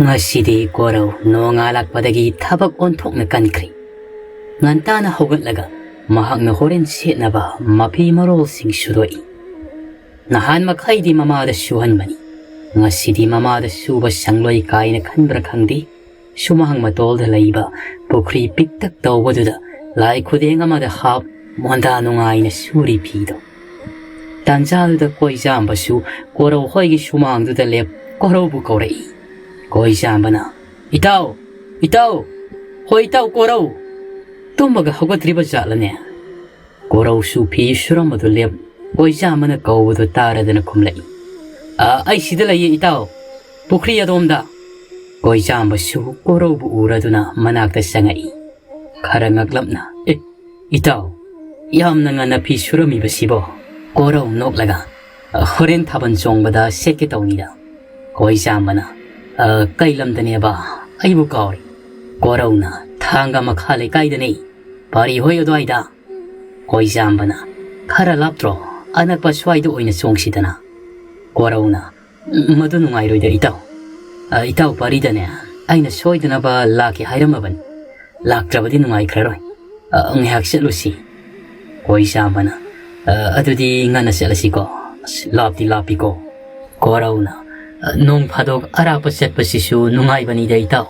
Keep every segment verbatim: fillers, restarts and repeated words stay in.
ꯉꯁꯤꯗꯤ ꯀꯣꯔꯧ ꯅꯣꯡꯉꯥꯜꯂꯛꯄꯗꯒꯤ ꯊꯕꯛ ꯑꯣꯟꯊꯣꯛꯅ ꯀꯟꯈ꯭ꯔꯦ꯫ ꯉꯟꯇꯥꯅ ꯍꯧꯒꯠꯂꯒ ꯃꯍꯥꯛꯅ ꯍꯣꯔꯦꯟ ꯁꯦꯠꯅꯕ ꯃꯐꯤ ꯃꯔꯣꯜꯁꯤꯡ ꯁꯨꯗꯣꯛꯏ꯫ ꯅꯍꯥꯟ ꯃꯈꯩꯗꯤ ꯃꯃꯥꯗ ꯁꯨꯍꯟꯕꯅꯤ꯫ ꯉꯁꯤꯗꯤ ꯃꯃꯥꯗ ꯁꯨꯕ ꯁꯪꯂꯣꯏ ꯀꯥꯏꯅ ꯈꯟꯕ꯭ꯔꯥ ꯈꯪꯗꯦ, ꯁꯨꯃꯥꯡ ꯃꯇꯣꯜꯗ ꯂꯩꯕ ꯄꯨꯈ꯭ꯔꯤ ꯄꯤꯛꯇꯛ ꯇꯧꯕꯗꯨꯗ ꯂꯥꯏ ꯈꯨꯗꯦꯡ ꯑꯃꯗ ꯍꯥꯞ ꯃꯣꯟꯗꯥ ꯅꯨꯡꯉꯥꯏꯅ ꯁꯨꯔꯤ ꯐꯤꯗꯣ꯫ ꯇꯥꯟꯖꯥꯗꯨꯗ ꯀꯣꯏꯖꯥꯝꯕꯁꯨ ꯀꯣꯔꯧ ꯍꯣꯏꯒꯤ ꯁꯨꯃꯥꯡꯗꯨꯗ ꯂꯦꯞ ꯀꯣꯔꯧꯕꯨ ꯀꯧꯔꯛꯏ꯫ ꯀꯣꯏꯖꯥꯝꯕꯅ, "ꯏꯇꯥꯎ! ꯏꯇꯥꯎ! ꯍꯣꯏ ꯏꯇꯥꯎ ꯀꯣꯔꯧ! ꯇꯨꯝꯃꯒ ꯍꯧꯒꯠꯇ꯭ꯔꯤꯕ ꯖꯥꯠꯂꯅꯦ?" ꯀꯣꯔꯧꯁꯨ ꯐꯤ ꯁꯨꯔꯝꯕꯗꯨ ꯂꯦꯞ ꯀꯣꯏꯖꯥꯝꯕꯅ ꯀꯧꯕꯗꯨ ꯇꯥꯔꯗꯅ ꯈꯨꯝꯂꯛꯏ꯫ "ꯑ, ꯑꯩ ꯁꯤꯗ ꯂꯩꯌꯦ ꯏꯇꯥꯎ, ꯄꯨꯈ꯭ꯔꯤ ꯑꯗꯣꯝꯗ꯫" ꯀꯣꯏꯖꯥꯝꯕꯁꯨ ꯀꯣꯔꯧꯕꯨ ꯎꯔꯗꯨꯅ ꯃꯅꯥꯛꯇ ꯆꯪꯉꯛꯏ꯫ ꯈꯔ ꯉꯛꯂꯞꯅ, "ꯑꯦ, ꯏꯇꯥꯎ, ꯌꯥꯝꯅ ꯉꯟꯅ ꯐꯤ ꯁꯨꯔꯝꯃꯤꯕꯁꯤꯕꯣ?" ꯀꯣꯔꯧ ꯅꯣꯛꯂꯒ, "ꯑ, ꯍꯣꯔꯦꯟ ꯊꯥꯕꯜ ꯆꯣꯡꯕꯗ ꯁꯦꯠꯀꯦ ꯇꯧꯅꯤꯗ꯫" ꯀꯣꯏꯖꯥꯝꯕꯅ, "ꯑ, ꯀꯩ ꯂꯝꯗꯅꯦꯕ? ꯑꯩꯕꯨ ꯀꯥꯎꯔꯦ꯫" ꯀꯣꯔꯧꯅ, "ꯊꯥꯡꯒ ꯃꯈꯥ ꯂꯩꯀꯥꯏꯗꯅꯦ, ꯄꯥꯔꯤ ꯍꯣꯏ ꯑꯗꯨꯋꯥꯏꯗ꯫" ꯀꯣꯏꯖꯥꯝꯕꯅ, "ꯈꯔ ꯂꯥꯞꯇ꯭ꯔꯣ? ꯑꯅꯛꯄ ꯁ꯭ꯋꯥꯏꯗ ꯑꯣꯏꯅ ꯆꯣꯡꯁꯤꯗꯅ꯫" ꯀꯣꯔꯧꯅ, "ꯃꯗꯨ ꯅꯨꯡꯉꯥꯏꯔꯣꯏꯗ ꯏꯇꯥꯎ꯫ ꯑ, ꯏꯇꯥꯎ ꯄꯥꯔꯤꯗꯅꯦ ꯑꯩꯅ ꯁꯣꯏꯗꯅꯕ ꯂꯥꯛꯀꯦ ꯍꯥꯏꯔꯝꯃꯕꯅꯤ꯫ ꯂꯥꯛꯇ꯭ꯔꯕꯗꯤ ꯅꯨꯡꯉꯥꯏꯈ꯭ꯔꯔꯣꯏ꯫ ꯑ, ꯉꯥꯏꯍꯥꯛ ꯆꯠꯂꯨꯁꯤ꯫" ꯀꯣꯏꯖꯥꯝꯕꯅ, "ꯑ, ꯑꯗꯨꯗꯤ ꯉꯟꯅ ꯆꯠꯂꯁꯤꯀꯣ꯫ ꯑꯁ, ꯂꯥꯞꯇꯤ ꯂꯥꯞꯄꯤꯀꯣ꯫" ꯀꯣꯔꯧꯅ, "ꯑ, ꯅꯣꯡ ꯐꯥꯗꯣꯛ ꯑꯔꯥꯞꯄ ꯆꯠꯄꯁꯤꯁꯨ ꯅꯨꯡꯉꯥꯏꯕꯅꯤꯗ ꯏꯇꯥꯎ꯫"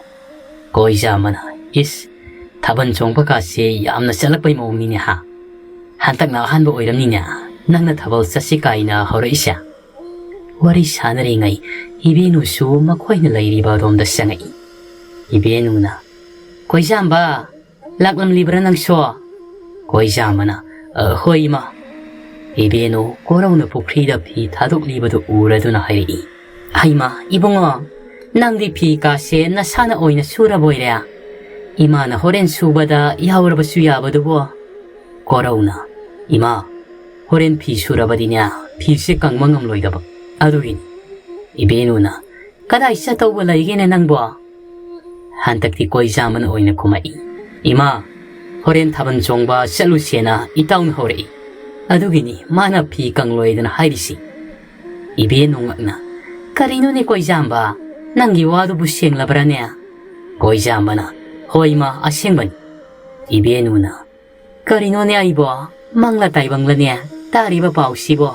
ꯀꯣꯏꯖꯥꯝꯕꯅ, "ꯏꯁ, ꯊꯥꯕꯜ ꯆꯣꯡꯕ ꯀꯥꯁꯦ ꯌꯥꯝꯅ ꯆꯠꯂꯛꯄꯩ ꯃꯑꯣꯡꯅꯤꯅꯦ ꯍꯥ? ꯍꯟꯗꯛꯅ ꯑꯍꯥꯟꯕ ꯑꯣꯏꯔꯝꯅꯤꯅꯦ ꯅꯪꯅ ꯊꯥꯕꯜ ꯆꯠꯁꯤ ꯀꯥꯏꯅ ꯍꯧꯔꯛꯏꯁꯦ?" ꯋꯥꯔꯤ ꯁꯥꯟꯅꯔꯤꯉꯩ ꯏꯕꯦꯅꯨꯁꯨ ꯃꯈꯣꯏꯅ ꯂꯩꯔꯤꯕ ꯑꯗꯣꯝꯗ ꯆꯪꯉꯛꯏ꯫ ꯏꯕꯦꯅꯨꯅ, "ꯀꯣꯏꯖꯥꯝꯕ, ꯂꯥꯛꯂꯝꯂꯤꯕ꯭ꯔꯥ ꯅꯪꯁꯨ?" ꯀꯣꯏꯖꯥꯝꯕꯅ, "ꯑ, ꯍꯣꯏ ꯏꯃꯥ꯫" ꯏꯕꯦꯅꯨ ꯀꯣꯔꯧꯅ ꯄꯨꯈ꯭ꯔꯤꯗ ꯐꯤ ꯊꯥꯗꯣꯛꯂꯤꯕꯗꯨ ꯎꯔꯗꯨꯅ ꯍꯥꯏꯔꯛꯏ꯫ "ꯍꯩꯃꯥ, ꯏꯕꯨꯡꯉꯣ, ꯅꯪꯗꯤ ꯐꯤ ꯀꯥꯁꯦ ꯅꯁꯥꯅ ꯑꯣꯏꯅ ꯁꯨꯔꯕꯣꯏꯔꯦ? ꯏꯃꯥꯅ ꯍꯣꯔꯦꯟ ꯁꯨꯕꯗ ꯌꯥꯎꯔꯕꯁꯨ ꯌꯥꯕꯗꯨꯕꯨ?" ꯀꯣꯔꯧꯅ, "ꯏꯃꯥ, ꯍꯣꯔꯦꯟ ꯐꯤ ꯁꯨꯔꯕꯗꯤꯅꯦ, ꯐꯤꯁꯦ ꯀꯪꯕ ꯉꯝꯂꯣꯏꯗꯕ꯫ ꯑꯗꯨꯒꯤꯅꯤ꯫" ꯏꯕꯦꯅꯨꯅ, "ꯀꯗꯥꯏ ꯆꯠꯇꯧꯕ ꯂꯩꯒꯦꯅꯦ ꯅꯪꯕꯣ?" ꯍꯟꯗꯛꯇꯤ ꯀꯣꯏꯖꯥꯝꯕꯅ ꯑꯣꯏꯅ ꯈꯨꯝꯃꯛꯏ꯫ "ꯏꯃꯥ, ꯍꯣꯔꯦꯟ ꯊꯥꯕꯜ ꯆꯣꯡꯕ ꯆꯠꯂꯨꯁꯦꯅ ꯏꯇꯥꯎꯅ ꯍꯧꯔꯛꯏ꯫ ꯑꯗꯨꯒꯤꯅꯤ ꯃꯥꯅ ꯐꯤ ꯀꯪꯂꯣꯏꯗꯅ ꯍꯥꯏꯔꯤꯁꯤ꯫" ꯏꯕꯦꯅꯨ ꯉꯛꯅ, "ꯀꯔꯤꯅꯣꯅꯦ ꯀꯣꯏꯖꯥꯝꯕ? ꯅꯪꯒꯤ ꯋꯥꯗꯨꯕꯨ ꯁꯦꯡꯂꯕ꯭ꯔꯥꯅꯦ?" ꯀꯣꯏꯖꯥꯝꯕꯅ, "ꯍꯣꯏ ꯃꯥ, ꯑꯁꯦꯡꯕꯅꯤ꯫" ꯏꯕꯦꯅꯨꯅ, "ꯀꯔꯤꯅꯣꯅꯦ ꯑꯩꯕꯣ? ꯃꯪꯂ ꯇꯥꯏꯕꯪꯂꯅꯦ ꯇꯥꯔꯤꯕ ꯄꯥꯎꯁꯤꯕꯣ?"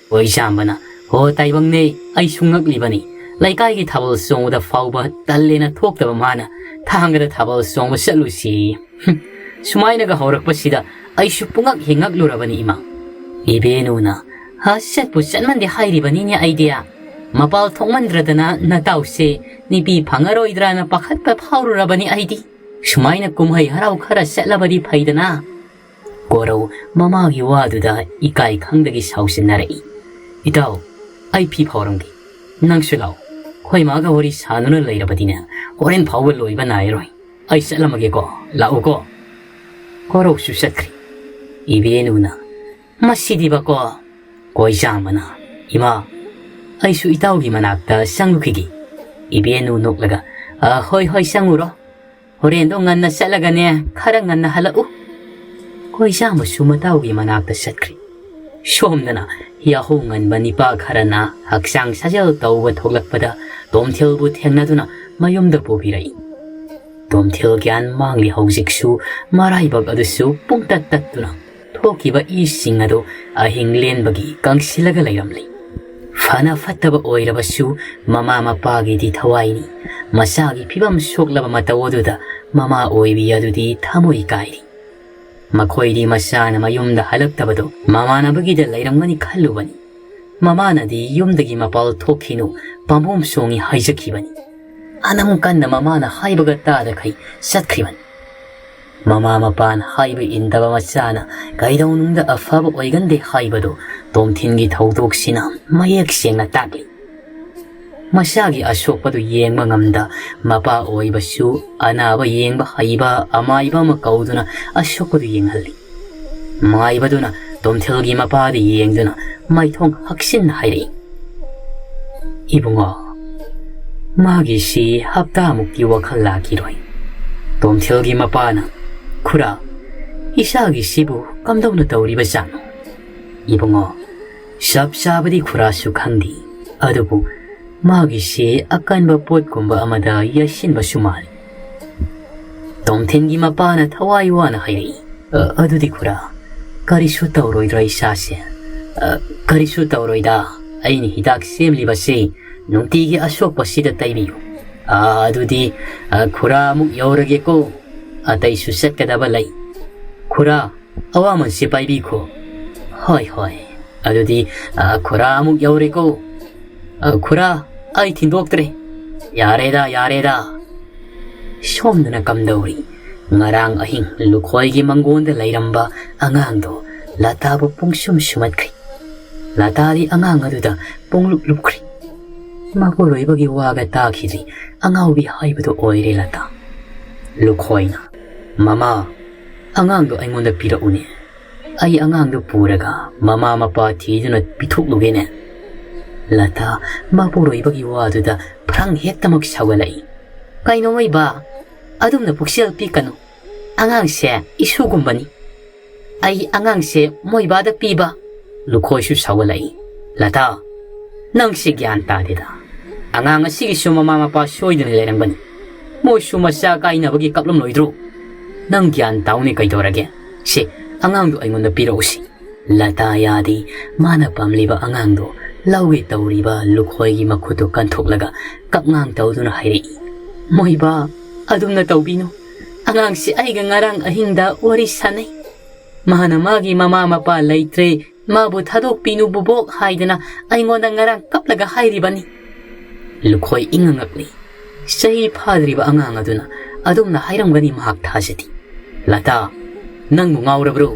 ꯀꯣꯏꯖꯥꯝꯕꯅ, "ꯍꯣ ꯇꯥꯏꯕꯪꯅꯦ, ꯑꯩꯁꯨ ꯉꯛꯂꯤꯕꯅꯤ꯫ ꯂꯩꯀꯥꯏꯒꯤ ꯊꯥꯕꯜ ꯆꯣꯡꯕꯗ ꯐꯥꯎꯕ ꯇꯜꯂꯦꯅ ꯊꯣꯛꯇꯕ ꯃꯥꯅ ꯊꯥꯡꯒꯗ ꯊꯥꯕꯜ ꯆꯣꯡꯕ ꯆꯠꯂꯨꯁꯤ꯫ ꯁꯨꯃꯥꯏꯅꯒ ꯍꯧꯔꯛꯄꯁꯤꯗ ꯑꯩꯁꯨ ꯄꯨꯡꯉꯛ ꯍꯦꯛ ꯉꯛꯂꯨꯔꯕꯅꯤ ꯏꯃꯥ꯫" ꯏꯕꯦꯅꯨꯅ, "ꯍꯥ, ꯆꯠꯄꯨ ꯆꯠꯃꯟꯗꯦ ꯍꯥꯏꯔꯤꯕꯅꯤꯅꯦ ꯑꯩꯗꯤ꯫ ꯃꯄꯥꯜ ꯊꯣꯛꯃꯟꯗ꯭ꯔꯗꯅ ꯅꯇꯥꯎꯁꯦ ꯅꯨꯄꯤ ꯐꯪꯉꯔꯣꯏꯗ꯭ꯔꯥꯅ ꯄꯥꯈꯠꯄ ꯐꯥꯎꯔꯨꯔꯕꯅꯤ ꯑꯩꯗꯤ꯫ ꯁꯨꯃꯥꯏꯅ ꯀꯨꯝꯍꯩ ꯍꯔꯥꯎ ꯈꯔ ꯆꯠꯂꯕꯗꯤ ꯐꯩꯗꯅ꯫" ꯀꯣꯔꯧ ꯃꯃꯥꯒꯤ ꯋꯥꯗꯨꯗ ꯏꯀꯥꯏ ꯈꯪꯗꯒꯤ ꯁꯥꯎꯁꯤꯟꯅꯔꯛꯏ꯫ "ꯏꯇꯥꯎ, ꯑꯩ ꯐꯤ ꯐꯥꯎꯔꯝꯒꯦ꯫ ꯅꯪꯁꯨ ꯂꯥꯛꯑꯣ꯫ ꯑꯩꯈꯣꯏ ꯃꯥꯒ ꯋꯥꯔꯤ ꯁꯥꯗꯨꯅ ꯂꯩꯔꯕꯗꯤꯅꯦ, ꯍꯣꯔꯦꯟ ꯐꯥꯎꯕ ꯂꯣꯏꯕ ꯅꯥꯏꯔꯣꯏ꯫ ꯑꯩ ꯆꯠꯂꯝꯃꯒꯦꯀꯣ, ꯂꯥꯛꯎꯀꯣ꯫" ꯀꯣꯔꯧꯁꯨ ꯆꯠꯈ꯭ꯔꯦ꯫ ꯏꯕꯦꯅꯨꯅ, "ꯃꯁꯤꯗꯤꯕꯀꯣ꯫" ꯀꯣꯏꯖꯥꯝꯕꯅ, "ꯏꯃꯥ, ꯑꯩꯁꯨ ꯏꯇꯥꯎꯒꯤ ꯃꯅꯥꯛꯇ ꯆꯪꯂꯨꯈꯤꯒꯦ꯫" ꯏꯕꯦꯅꯨ ꯅꯣꯛꯂꯒ, "ꯑ, ꯍꯣꯏ, ꯍꯣꯏ, ꯆꯪꯉꯨꯔꯣ꯫ ꯍꯣꯔꯦꯟꯗꯣ ꯉꯟꯅ ꯆꯠꯂꯒꯅꯦ, ꯈꯔ ꯉꯟꯅ ꯍꯜꯂꯛꯎ꯫" ꯀꯣꯏꯖꯥꯝꯕꯁꯨ ꯃꯇꯥꯎꯒꯤ ꯃꯅꯥꯛꯇ ꯆꯠꯈ꯭ꯔꯦ꯫ ꯁꯣꯝꯗꯅ ꯌꯥꯍꯧ ꯉꯟꯕ ꯅꯤꯄꯥ ꯈꯔꯅ ꯍꯛꯆꯥꯡ ꯁꯥꯖꯦꯜ ꯇꯧꯕ ꯊꯣꯛꯂꯛꯄꯗ ꯇꯣꯝꯊꯤꯜꯕꯨ ꯊꯦꯡꯅꯗꯨꯅ ꯃꯌꯨꯝꯗ ꯄꯨꯕꯤꯔꯛꯏ꯫ ꯇꯣꯝꯊꯤꯜ ꯒ꯭ꯌꯥꯟ ꯃꯥꯡꯂꯤ ꯍꯧꯖꯤꯛꯁꯨ꯫ ꯃꯔꯥꯏꯕꯛ ꯑꯗꯨꯁꯨ ꯄꯨꯡꯇꯠ ꯇꯠꯇꯨꯅ ꯊꯣꯛꯈꯤꯕ ꯏꯁꯤꯡ ꯑꯗꯨ ꯑꯍꯤꯡ ꯂꯦꯟꯕꯒꯤ ꯀꯪꯁꯤꯜꯂꯒ ꯂꯩꯔꯝꯂꯤ꯫ ꯐꯅ ꯐꯠꯇꯕ ꯑꯣꯏꯔꯕꯁꯨ ꯃꯃꯥ ꯃꯄꯥꯒꯤꯗꯤ ꯊꯋꯥꯏꯅꯤ꯫ ꯃꯆꯥꯒꯤ ꯐꯤꯕꯝ ꯁꯣꯛꯂꯕ ꯃꯇꯧ ꯑꯗꯨꯗ ꯃꯃꯥ ꯑꯣꯏꯕꯤ ꯑꯗꯨꯗꯤ ꯊꯃꯣꯏ ꯀꯥꯏꯔꯤ꯫ ꯃꯈꯣꯏꯗꯤ ꯃꯆꯥꯅ ꯃꯌꯨꯝꯗ ꯍꯜꯂꯛꯇꯕꯗꯨ ꯃꯃꯥꯟꯅꯕꯒꯤꯗ ꯂꯩꯔꯝꯒꯅꯤ ꯈꯜꯂꯨꯕꯅꯤ꯫ ꯃꯃꯥꯅꯗꯤ ꯌꯨꯝꯗꯒꯤ ꯃꯄꯥꯜ ꯊꯣꯛꯈꯤꯅꯨ, ꯄꯥꯝꯕꯣꯝ ꯁꯣꯡꯉꯤ ꯍꯥꯏꯖꯈꯤꯕꯅꯤ꯫ ꯑꯅꯝ ꯀꯟꯅ ꯃꯃꯥꯅ ꯍꯥꯏꯕꯒ ꯇꯥꯗꯈꯩ ꯆꯠꯈ꯭ꯔꯤꯕꯅꯤ꯫ ꯃꯃꯥ ꯃꯄꯥꯅ ꯍꯥꯏꯕ ꯏꯟꯗꯕ ꯃꯆꯥꯅ ꯀꯩꯗꯧꯅꯨꯡꯗ ꯑꯐꯕ ꯑꯣꯏꯒꯟꯗꯦ ꯍꯥꯏꯕꯗꯨ ꯇꯣꯝꯊꯤꯟꯒꯤ ꯊꯧꯗꯣꯛꯁꯤꯅ ꯃꯌꯦꯛ ꯁꯦꯡꯅ ꯇꯥꯛꯂꯤ꯫ ꯃꯆꯥꯒꯤ ꯑꯁꯣꯛꯄꯗꯨ ꯌꯦꯡꯕ ꯉꯝꯗ ꯃꯄꯥ ꯑꯣꯏꯕꯁꯨ ꯑꯅꯥꯕ ꯌꯦꯡꯕ ꯍꯩꯕ ꯑꯃꯥꯏꯕ ꯑꯃ ꯀꯧꯗꯨꯅ ꯑꯁꯣꯛꯄꯗꯨ ꯌꯦꯡꯍꯜꯂꯤ꯫ ꯃꯥꯏꯕꯗꯨꯅ ꯇꯣꯝꯊꯤꯜꯒꯤ ꯃꯄꯥꯗ ꯌꯦꯡꯗꯨꯅ ꯃꯥꯏꯊꯣꯡ ꯍꯛꯆꯤꯟꯅ ꯍꯥꯏꯔꯛꯏ, "ꯏꯕꯨꯡꯉꯣ, ꯃꯥꯒꯤꯁꯤ ꯍꯞꯇꯥꯃꯨꯛꯀꯤ ꯋꯥꯈꯜ ꯂꯥꯛꯈꯤꯔꯣꯏ꯫" ꯇꯣꯝꯊꯤꯜꯒꯤ ꯃꯄꯥꯅ, "ꯈꯨꯔꯥ, ꯏꯆꯥꯒꯤꯁꯤꯕꯨ ꯀꯝꯗꯧꯅ ꯇꯧꯔꯤꯕꯖꯥꯠꯅꯣ?" "ꯏꯕꯨꯡꯉꯣ, ꯆꯞ ꯆꯥꯕꯗꯤ ꯈꯨꯔꯥꯁꯨ ꯈꯪꯗꯦ, ꯑꯗꯨꯕꯨ ꯃꯥꯒꯤꯁꯤ ꯑꯀꯟꯕ ꯄꯣꯠꯀꯨꯝꯕ ꯑꯃꯗ ꯌꯩꯁꯤꯟꯕꯁꯨ ꯃꯥꯜꯂꯤ꯫ ꯇꯣꯝꯊꯤꯟꯒꯤ ꯃꯄꯥꯅ ꯊꯋꯥꯏ ꯋꯥꯅ ꯍꯥꯏꯔꯛꯏ, "ꯑ, ꯑꯗꯨꯗꯤ ꯈꯨꯔꯥ, ꯀꯔꯤꯁꯨ ꯇꯧꯔꯣꯏꯗ꯭ꯔꯣ ꯏꯁꯥꯁꯦ?" "ꯑ, ꯀꯔꯤꯁꯨ ꯇꯧꯔꯣꯏꯗ, ꯑꯩꯅ ꯍꯤꯗꯥꯛ ꯁꯦꯝꯂꯤꯕꯁꯤ ꯅꯨꯡꯇꯤꯒꯤ ꯑꯁꯣꯛꯄꯁꯤꯗ ꯇꯩꯕꯤꯌꯨ꯫ ꯑ, ꯑꯗꯨꯗꯤ, ꯑ, ꯈꯨꯔꯥ ꯑꯃꯨꯛ ꯌꯧꯔꯒꯦꯀꯣ, ꯑꯇꯩꯁꯨ ꯆꯠꯀꯗꯕ ꯂꯩ꯫ ꯈꯨꯔꯥ, ꯑꯋꯥꯃꯟꯁꯤ ꯄꯥꯏꯕꯤꯈꯣ꯫ ꯍꯣꯏ, ꯍꯣꯏ, ꯑꯗꯨꯗꯤ, ꯑ, ꯈꯨꯔꯥ ꯑꯃꯨꯛ ꯌꯧꯔꯦꯀꯣ꯫ ꯑ, ꯈꯨꯔꯥ, ꯑꯩ ꯊꯤꯟꯗꯣꯛꯇ꯭ꯔꯦ꯫ ꯌꯥꯔꯦꯗ, ꯌꯥꯔꯦꯗ꯫" ꯁꯣꯝꯗꯅ ꯀꯝꯗꯧꯔꯤ? ꯉꯔꯥꯡ ꯑꯍꯤꯡ ꯂꯨꯈꯣꯏꯒꯤ ꯃꯪꯒꯣꯟꯗ ꯂꯩꯔꯝꯕ ꯑꯉꯥꯡꯗꯣ ꯂꯇꯥꯕꯨ ꯄꯨꯡꯁꯨꯝ ꯁꯨꯝꯍꯠꯈ꯭ꯔꯦ꯫ ꯂꯇꯥꯗꯤ ꯑꯉꯥꯡ ꯑꯗꯨꯗ ꯄꯨꯡꯂꯨꯞ ꯂꯨꯞꯈ꯭ꯔꯦ꯫ ꯃꯄꯨꯔꯣꯏꯕꯒꯤ ꯋꯥꯒ ꯇꯥꯈꯤꯗ꯭ꯔꯤ꯫ ꯑꯉꯥꯎꯕꯤ ꯍꯥꯏꯕꯗꯨ ꯑꯣꯏꯔꯦ ꯂꯇꯥ꯫ ꯂꯨꯈꯣꯏꯅ, "ꯃꯃꯥ, ꯑꯉꯥꯡꯗꯣ ꯑꯩꯉꯣꯟꯗ ꯄꯤꯔꯛꯎꯅꯦ꯫ ꯑꯩ ꯑꯉꯥꯡꯗꯨ ꯄꯨꯔꯒ ꯃꯃꯥ ꯃꯄꯥ ꯊꯤꯗꯨꯅ ꯄꯤꯊꯣꯛꯂꯨꯒꯦꯅꯦ꯫" ꯂꯇꯥ ꯃꯄꯨꯔꯣꯏꯕꯒꯤ ꯋꯥꯗꯨꯗ ꯐ꯭ꯔꯪ ꯍꯦꯛꯇꯃꯛ ꯁꯥꯎꯒꯠꯂꯛꯏ꯫ "ꯀꯩꯅꯣ ꯃꯣꯏꯕꯥ, ꯑꯗꯨꯝꯅ ꯄꯨꯛꯆꯦꯜ ꯄꯤꯛꯀꯅꯨ꯫ ꯑꯉꯥꯡꯁꯦ ꯏꯁꯨꯒꯨꯝꯕꯅꯤ꯫ ꯑꯩ ꯑꯉꯥꯡꯁꯦ ꯃꯣꯏꯕꯥꯗ ꯄꯤꯕ꯫" ꯂꯨꯈꯣꯏꯁꯨ ꯁꯥꯎꯒꯠꯂꯛꯏ꯫ "ꯂꯇꯥ, ꯅꯪꯁꯤ ꯒ꯭ꯌꯥꯟ ꯇꯥꯗꯦꯗ꯫ ꯑꯉꯥꯡ ꯑꯁꯤꯒꯤꯁꯨ ꯃꯃꯥ ꯃꯄꯥ ꯁꯣꯏꯗꯅ ꯂꯩꯔꯝꯒꯅꯤ꯫ ꯃꯣꯏꯁꯨ ꯃꯆꯥ ꯀꯥꯏꯅꯕꯒꯤ ꯀꯞꯂꯝꯂꯣꯏꯗ꯭ꯔꯣ? ꯅꯪ ꯒ꯭ꯌꯥꯟ ꯇꯥꯎꯅꯦ ꯀꯩꯗꯧꯔꯒꯦ? ꯁꯦ, ꯑꯉꯥꯡꯗꯣ ꯑꯩꯉꯣꯟꯗ ꯄꯤꯔꯛꯎꯁꯤ꯫" ꯂꯇꯥ ꯌꯥꯗꯦ꯫ ꯃꯥꯅ ꯄꯥꯝꯂꯤꯕ ꯑꯉꯥꯡꯗꯣ ꯂꯧꯒꯦ ꯇꯧꯔꯤꯕ ꯂꯨꯈꯣꯏꯒꯤ ꯃꯈꯨꯠꯇꯨ ꯀꯟꯊꯣꯛꯂꯒ ꯀꯞꯉꯥꯡ ꯇꯧꯗꯨꯅ ꯍꯥꯏꯔꯛꯏ, "ꯃꯣꯏꯕꯥ, ꯑꯗꯨꯝꯅ ꯇꯧꯕꯤꯅꯨ꯫ ꯑꯉꯥꯡꯁꯤ ꯑꯩꯒ ꯉꯔꯥꯡ ꯑꯍꯤꯡꯗ ꯋꯥꯔꯤ ꯁꯥꯟꯅꯩ꯫ ꯃꯥꯅ ꯃꯥꯒꯤ ꯃꯃꯥ ꯃꯄꯥ ꯂꯩꯇ꯭ꯔꯦ, ꯃꯥꯕꯨ ꯊꯥꯗꯣꯛꯄꯤꯅꯨ ꯕꯨꯕꯣꯛ ꯍꯥꯏꯗꯅ ꯑꯩꯉꯣꯟꯗ ꯉꯔꯥꯡ ꯀꯞꯂꯒ ꯍꯥꯏꯔꯤꯕꯅꯤ꯫" ꯂꯨꯈꯣꯏ ꯏꯪꯉꯉꯛꯂꯤ꯫ ꯆꯍꯤ ꯐꯥꯗ꯭ꯔꯤꯕ ꯑꯉꯥꯡ ꯑꯗꯨꯅ ꯑꯗꯨꯝꯅ ꯍꯥꯏꯔꯝꯒꯅꯤ ꯃꯍꯥꯛ ꯊꯥꯖꯗꯦ꯫ "ꯂꯇꯥ, ꯅꯪꯕꯨ ꯉꯥꯎꯔꯕ꯭ꯔꯣ?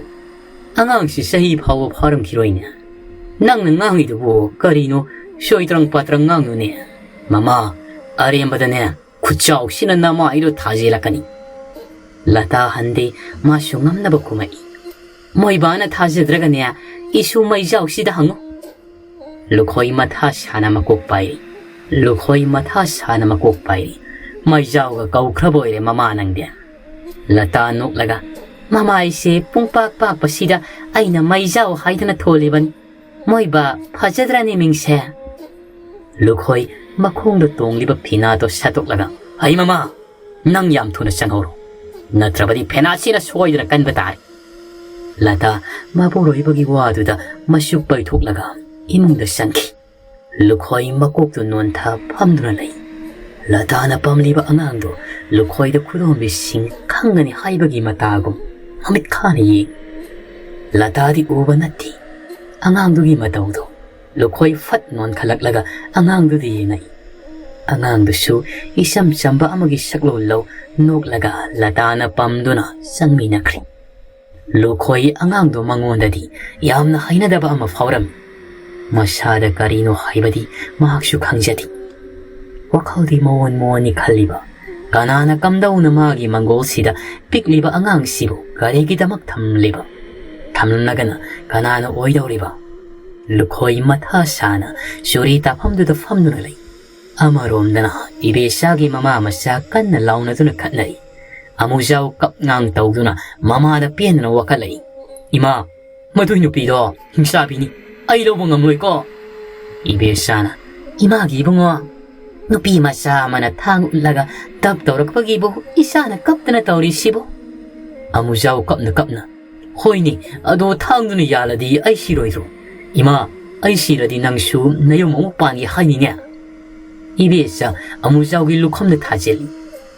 ꯑꯉꯥꯡꯁꯤ ꯆꯍꯤ ꯐꯥꯎꯕ ꯐꯥꯔꯝꯈꯤꯔꯣꯏꯅꯦ꯫ ꯅꯪꯅ ꯉꯥꯡꯉꯤꯗꯨꯕꯨ ꯀꯔꯤꯅꯣ? ꯁꯣꯏꯇ꯭ꯔꯪ ꯄꯥꯇ꯭ꯔꯪ ꯉꯥꯡꯅꯨꯅꯦ꯫ ꯃꯃꯥ, ꯑꯔꯦꯝꯕꯗꯅꯦ ꯈꯨꯠꯆꯥꯎꯁꯤꯅ ꯅꯃꯥꯏꯗꯣ ꯊꯥꯖꯤꯜꯂꯛꯀꯅꯤ꯫" ꯂꯇꯥ ꯍꯟꯗꯦ, ꯃꯥꯁꯨ ꯉꯝꯅꯕ ꯈꯨꯝꯃꯛꯏ꯫ "ꯃꯣꯏꯕꯥꯅ ꯊꯥꯖꯗ꯭ꯔꯒꯅꯦ ꯏꯁꯨ ꯃꯩꯖꯥꯎꯁꯤꯗ ꯍꯪꯉꯨ꯫" ꯂꯨꯈꯣꯏ ꯃꯊꯥ ꯁꯥꯅ ꯃꯀꯣꯛ ꯄꯥꯏꯔꯤ꯫ ꯂꯨꯈꯣꯏ ꯃꯊꯥ ꯁꯥꯅ ꯃꯀꯣꯛ ꯄꯥꯏꯔꯤ꯫ "ꯃꯩꯖꯥꯎꯒ ꯀꯧꯈ꯭ꯔꯕ ꯑꯣꯏꯔꯦ ꯃꯃꯥ ꯅꯪꯗꯤ꯫" ꯂꯇꯥ ꯅꯣꯛꯂꯒ, "ꯃꯃꯥꯏꯁꯦ ꯄꯨꯡꯄꯥꯛ ꯄꯥꯛꯄꯁꯤꯗ ꯑꯩꯅ ꯃꯩꯖꯥꯎ ꯍꯥꯏꯗꯅ ꯊꯣꯜꯂꯤꯕꯅꯤ꯫ ꯃꯣꯏꯕꯥ, ꯐꯖꯗ꯭ꯔꯅꯦ ꯃꯤꯡꯁꯦ?" ꯂꯨꯈꯣꯏ ꯃꯈꯣꯡꯗ ꯇꯣꯡꯂꯤꯕ ꯐꯤꯅꯥꯗꯣ ꯁꯠꯇꯣꯛꯂꯒ, "ꯍꯩ ꯃꯃꯥ, ꯅꯪ ꯌꯥꯝ ꯊꯨꯅ ꯆꯪꯍꯧꯔꯣ, ꯅꯠꯇ꯭ꯔꯕꯗꯤ ꯐꯦꯅꯥꯁꯤꯅ ꯁꯣꯏꯗꯅ ꯀꯟꯕ ꯇꯥꯔꯦ꯫" ꯂꯇꯥ ꯃꯄꯨꯔꯣꯏꯕꯒꯤ ꯋꯥꯗꯨꯗ ꯃꯆꯨ ꯄꯩꯊꯣꯛꯂꯒ ꯏꯃꯨꯡꯗ ꯆꯪꯈꯤ꯫ ꯂꯨꯈꯣꯏ ꯃꯀꯣꯛꯇꯨ ꯅꯣꯟꯊ ꯐꯝꯗꯨꯅ ꯂꯩ꯫ ꯂꯇꯥꯅ ꯄꯝꯂꯤꯕ ꯑꯉꯥꯡꯗꯨ ꯂꯨꯈꯣꯏꯗ ꯈꯨꯗꯣꯝꯕꯤꯁꯤꯡ ꯈꯪꯒꯅꯤ ꯍꯥꯏꯕꯒꯤ ꯃꯇꯥꯒꯨꯝ ꯃꯃꯤꯠ ꯈꯥꯅ ꯌꯦꯡ꯫ ꯂꯇꯥꯗꯤ ꯎꯕ ꯅꯠꯇꯦ꯫ ꯑꯉꯥꯡꯗꯨꯒꯤ ꯃꯇꯧꯗꯨ ꯂꯨꯈꯣꯏ ꯐꯠ ꯅꯣꯟꯈꯠꯂꯛꯂꯒ ꯑꯉꯥꯡꯗꯨꯗ ꯌꯦꯡꯉꯛꯏ꯫ ꯑꯉꯥꯡꯗꯨꯁꯨ ꯏꯆꯝ ꯆꯝꯕ ꯑꯃꯒꯤ ꯁꯛꯂꯣꯟ ꯂꯧ ꯅꯣꯛꯂꯒ ꯂꯇꯥꯅ ꯄꯝꯗꯨꯅ ꯆꯪꯃꯤꯟꯅꯈ꯭ꯔꯦ꯫ ꯂꯨꯈꯣꯏ ꯑꯉꯥꯡꯗꯣ ꯃꯉꯣꯟꯗꯗꯤ ꯌꯥꯝꯅ ꯍꯩꯅꯗꯕ ꯑꯃ ꯐꯥꯎꯔꯝꯃꯤ꯫ ꯃꯁꯥꯗ ꯀꯔꯤꯅꯣ ꯍꯥꯏꯕꯗꯤ ꯃꯍꯥꯛꯁꯨ ꯈꯪꯖꯗꯦ꯫ ꯋꯥꯈꯜꯗꯤ ꯃꯑꯣꯟ ꯃꯑꯣꯟꯅꯤ ꯈꯜꯂꯤꯕ꯫ ꯀꯅꯥꯅ ꯀꯝꯗꯧꯅ ꯃꯥꯒꯤ ꯃꯪꯒꯣꯜꯁꯤꯗ ꯄꯤꯛꯂꯤꯕ ꯑꯉꯥꯡꯁꯤꯕꯨ ꯀꯔꯤꯒꯤꯗꯃꯛ ꯊꯝꯂꯤꯕ? ꯊꯝꯂꯝꯂꯒꯅ ꯀꯅꯥꯅ ꯑꯣꯏꯗꯧꯔꯤꯕ? ꯂꯨꯈꯣꯏ ꯃꯊꯥ ꯁꯥꯅ ꯆꯨꯔꯤ ꯇꯥꯐꯝꯗꯨꯗ ꯐꯝꯗꯨꯅ ꯂꯩ꯫ ꯑꯃꯔꯣꯝꯗꯅ ꯏꯕꯦꯆꯥꯒꯤ ꯃꯃꯥ ꯃꯆꯥ ꯀꯟꯅ ꯂꯥꯎꯅꯗꯨꯅ ꯈꯠꯅꯔꯤ꯫ ꯑꯃꯨꯖꯥꯎ ꯀꯞ ꯉꯥꯡ ꯇꯧꯗꯨꯅ ꯃꯃꯥꯗ ꯄꯦꯟꯗꯅ ꯋꯥꯀꯠꯂꯛꯏ꯫ "ꯏꯃꯥ, ꯃꯗꯨꯏ ꯅꯨꯄꯤꯗꯣ ꯍꯤꯡꯁꯥꯕꯤꯅꯤ꯫ ꯑꯩ ꯂꯧꯕ ꯉꯝꯂꯣꯏꯀꯣ꯫" ꯏꯕꯦꯆꯥꯅ, "ꯏꯃꯥꯒꯤ ꯏꯕꯨꯡꯉꯣ, ꯅꯨꯄꯤ ꯃꯆꯥ ꯑꯃꯅ ꯊꯥꯡ ꯎꯠꯂꯒ ꯗꯞ ꯇꯧꯔꯛꯄꯒꯤꯕꯨ ꯏꯆꯥꯅ ꯀꯞꯇꯅ ꯇꯧꯔꯤꯁꯤꯕꯨ?" ꯑꯃꯨꯖꯥꯎ ꯀꯞꯅ ꯀꯞꯅ, "ꯍꯣꯏꯅꯦ, ꯑꯗꯣ ꯊꯥꯡꯗꯨꯅ ꯌꯥꯜꯂꯗꯤ ꯑꯩ ꯁꯤꯔꯣꯏꯗ꯭ꯔꯣ? ꯏꯃꯥ, ꯑꯩ ꯁꯤꯔꯗꯤ ꯅꯪꯁꯨ ꯅꯌꯨꯝ ꯑꯃꯨꯛ ꯄꯥꯟꯒꯦ ꯍꯥꯏꯅꯤꯅꯦ?" ꯏꯕꯦꯆꯥ ꯑꯃꯨꯖꯥꯎꯒꯤ ꯂꯨꯈꯝꯗ ꯊꯥꯖꯤꯜꯂꯤ꯫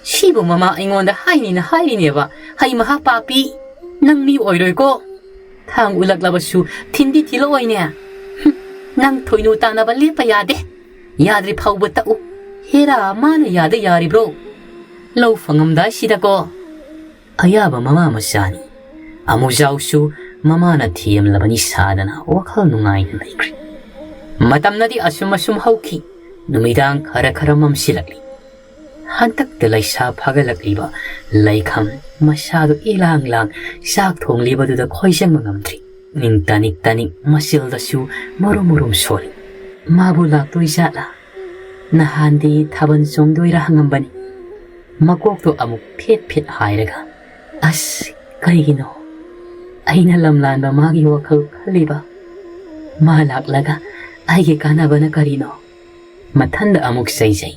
"ꯁꯤꯕꯨ ꯃꯃꯥ ꯑꯩꯉꯣꯟꯗ ꯍꯥꯏꯅꯤꯅ ꯍꯥꯏꯔꯤꯅꯦꯕ, ꯍꯩ ꯃꯍꯥ ꯄꯥꯄꯤ꯫ ꯅꯪ ꯃꯤ ꯑꯣꯏꯔꯣꯏꯀꯣ꯫ ꯊꯥꯡ ꯎꯠꯂꯛꯂꯕꯁꯨ ꯊꯤꯟꯗꯤ ꯊꯤꯜꯂꯛꯑꯣꯏꯅꯦ꯫ ꯍꯨꯝ, ꯅꯪ ꯊꯣꯏꯅꯨ ꯇꯥꯟꯅꯕ ꯂꯦꯞꯄ ꯌꯥꯗꯦ꯫ ꯌꯥꯗ꯭ꯔꯤ ꯐꯥꯎꯕ ꯇꯛꯎ꯫ ꯍꯦꯔꯥ, ꯃꯥꯅ ꯌꯥꯗ ꯌꯥꯔꯤꯕ꯭ꯔꯣ? ꯂꯧ ꯐꯪꯉꯝꯗꯥꯏꯁꯤꯗꯀꯣ꯫" ꯑꯌꯥꯕ ꯃꯃꯥ ꯃꯆꯥꯅꯤ꯫ ꯑꯃꯨꯖꯥꯎꯁꯨ ꯃꯃꯥꯅ ꯊꯦꯝꯂꯕꯅꯤ ꯁꯥꯗꯅ ꯋꯥꯈꯜ ꯅꯨꯡꯉꯥꯏꯅ ꯂꯩꯈ꯭ꯔꯦ꯫ ꯃꯇꯝꯅꯗꯤ ꯑꯁꯨꯝ ꯑꯁꯨꯝ ꯍꯧꯈꯤ꯫ ꯅꯨꯃꯤꯗꯥꯡ ꯈꯔ ꯈꯔ ꯃꯝꯁꯤꯜꯂꯛꯂꯤ꯫ ꯍꯟꯗꯛꯇ ꯂꯩꯁꯥ ꯐꯥꯒꯠꯂꯛꯂꯤꯕ ꯂꯩꯈꯝ ꯃꯁꯥꯗꯨ ꯏꯂꯥꯡ ꯂꯥꯡ ꯆꯥꯛ ꯊꯣꯡꯂꯤꯕꯗꯨꯗ ꯈꯣꯏꯖꯪꯕ ꯉꯝꯗ꯭ꯔꯤ꯫ ꯅꯤꯡ ꯇꯥꯅꯤꯛ ꯇꯥꯅꯤꯛ ꯃꯆꯤꯜꯗꯁꯨ ꯃꯔꯨꯝ ꯃꯔꯨꯝ ꯁꯣꯜꯂꯤ꯫ ꯃꯥꯕꯨ ꯂꯥꯛꯇꯣꯏ ꯖꯥꯠꯂꯥ? ꯅꯍꯥꯟꯗꯤ ꯊꯥꯕꯜ ꯆꯣꯡꯗꯣꯏꯔꯥ ꯍꯪꯉꯝꯕꯅꯤ꯫ ꯃꯀꯣꯛꯇꯣ ꯑꯃꯨꯛ ꯐꯤꯠ ꯐꯤꯠ ꯍꯥꯏꯔꯒ, ꯑꯁ, ꯀꯔꯤꯒꯤꯅꯣ ꯑꯩꯅ ꯂꯝꯂꯥꯟꯕ ꯃꯥꯒꯤ ꯋꯥꯈꯜ ꯈꯜꯂꯤꯕ? ꯃꯥ ꯂꯥꯛꯂꯒ ꯑꯩꯒꯤ ꯀꯥꯟꯅꯕꯅ ꯀꯔꯤꯅꯣ? ꯃꯊꯟꯗ ꯑꯃꯨꯛ ꯆꯩꯖꯩ꯫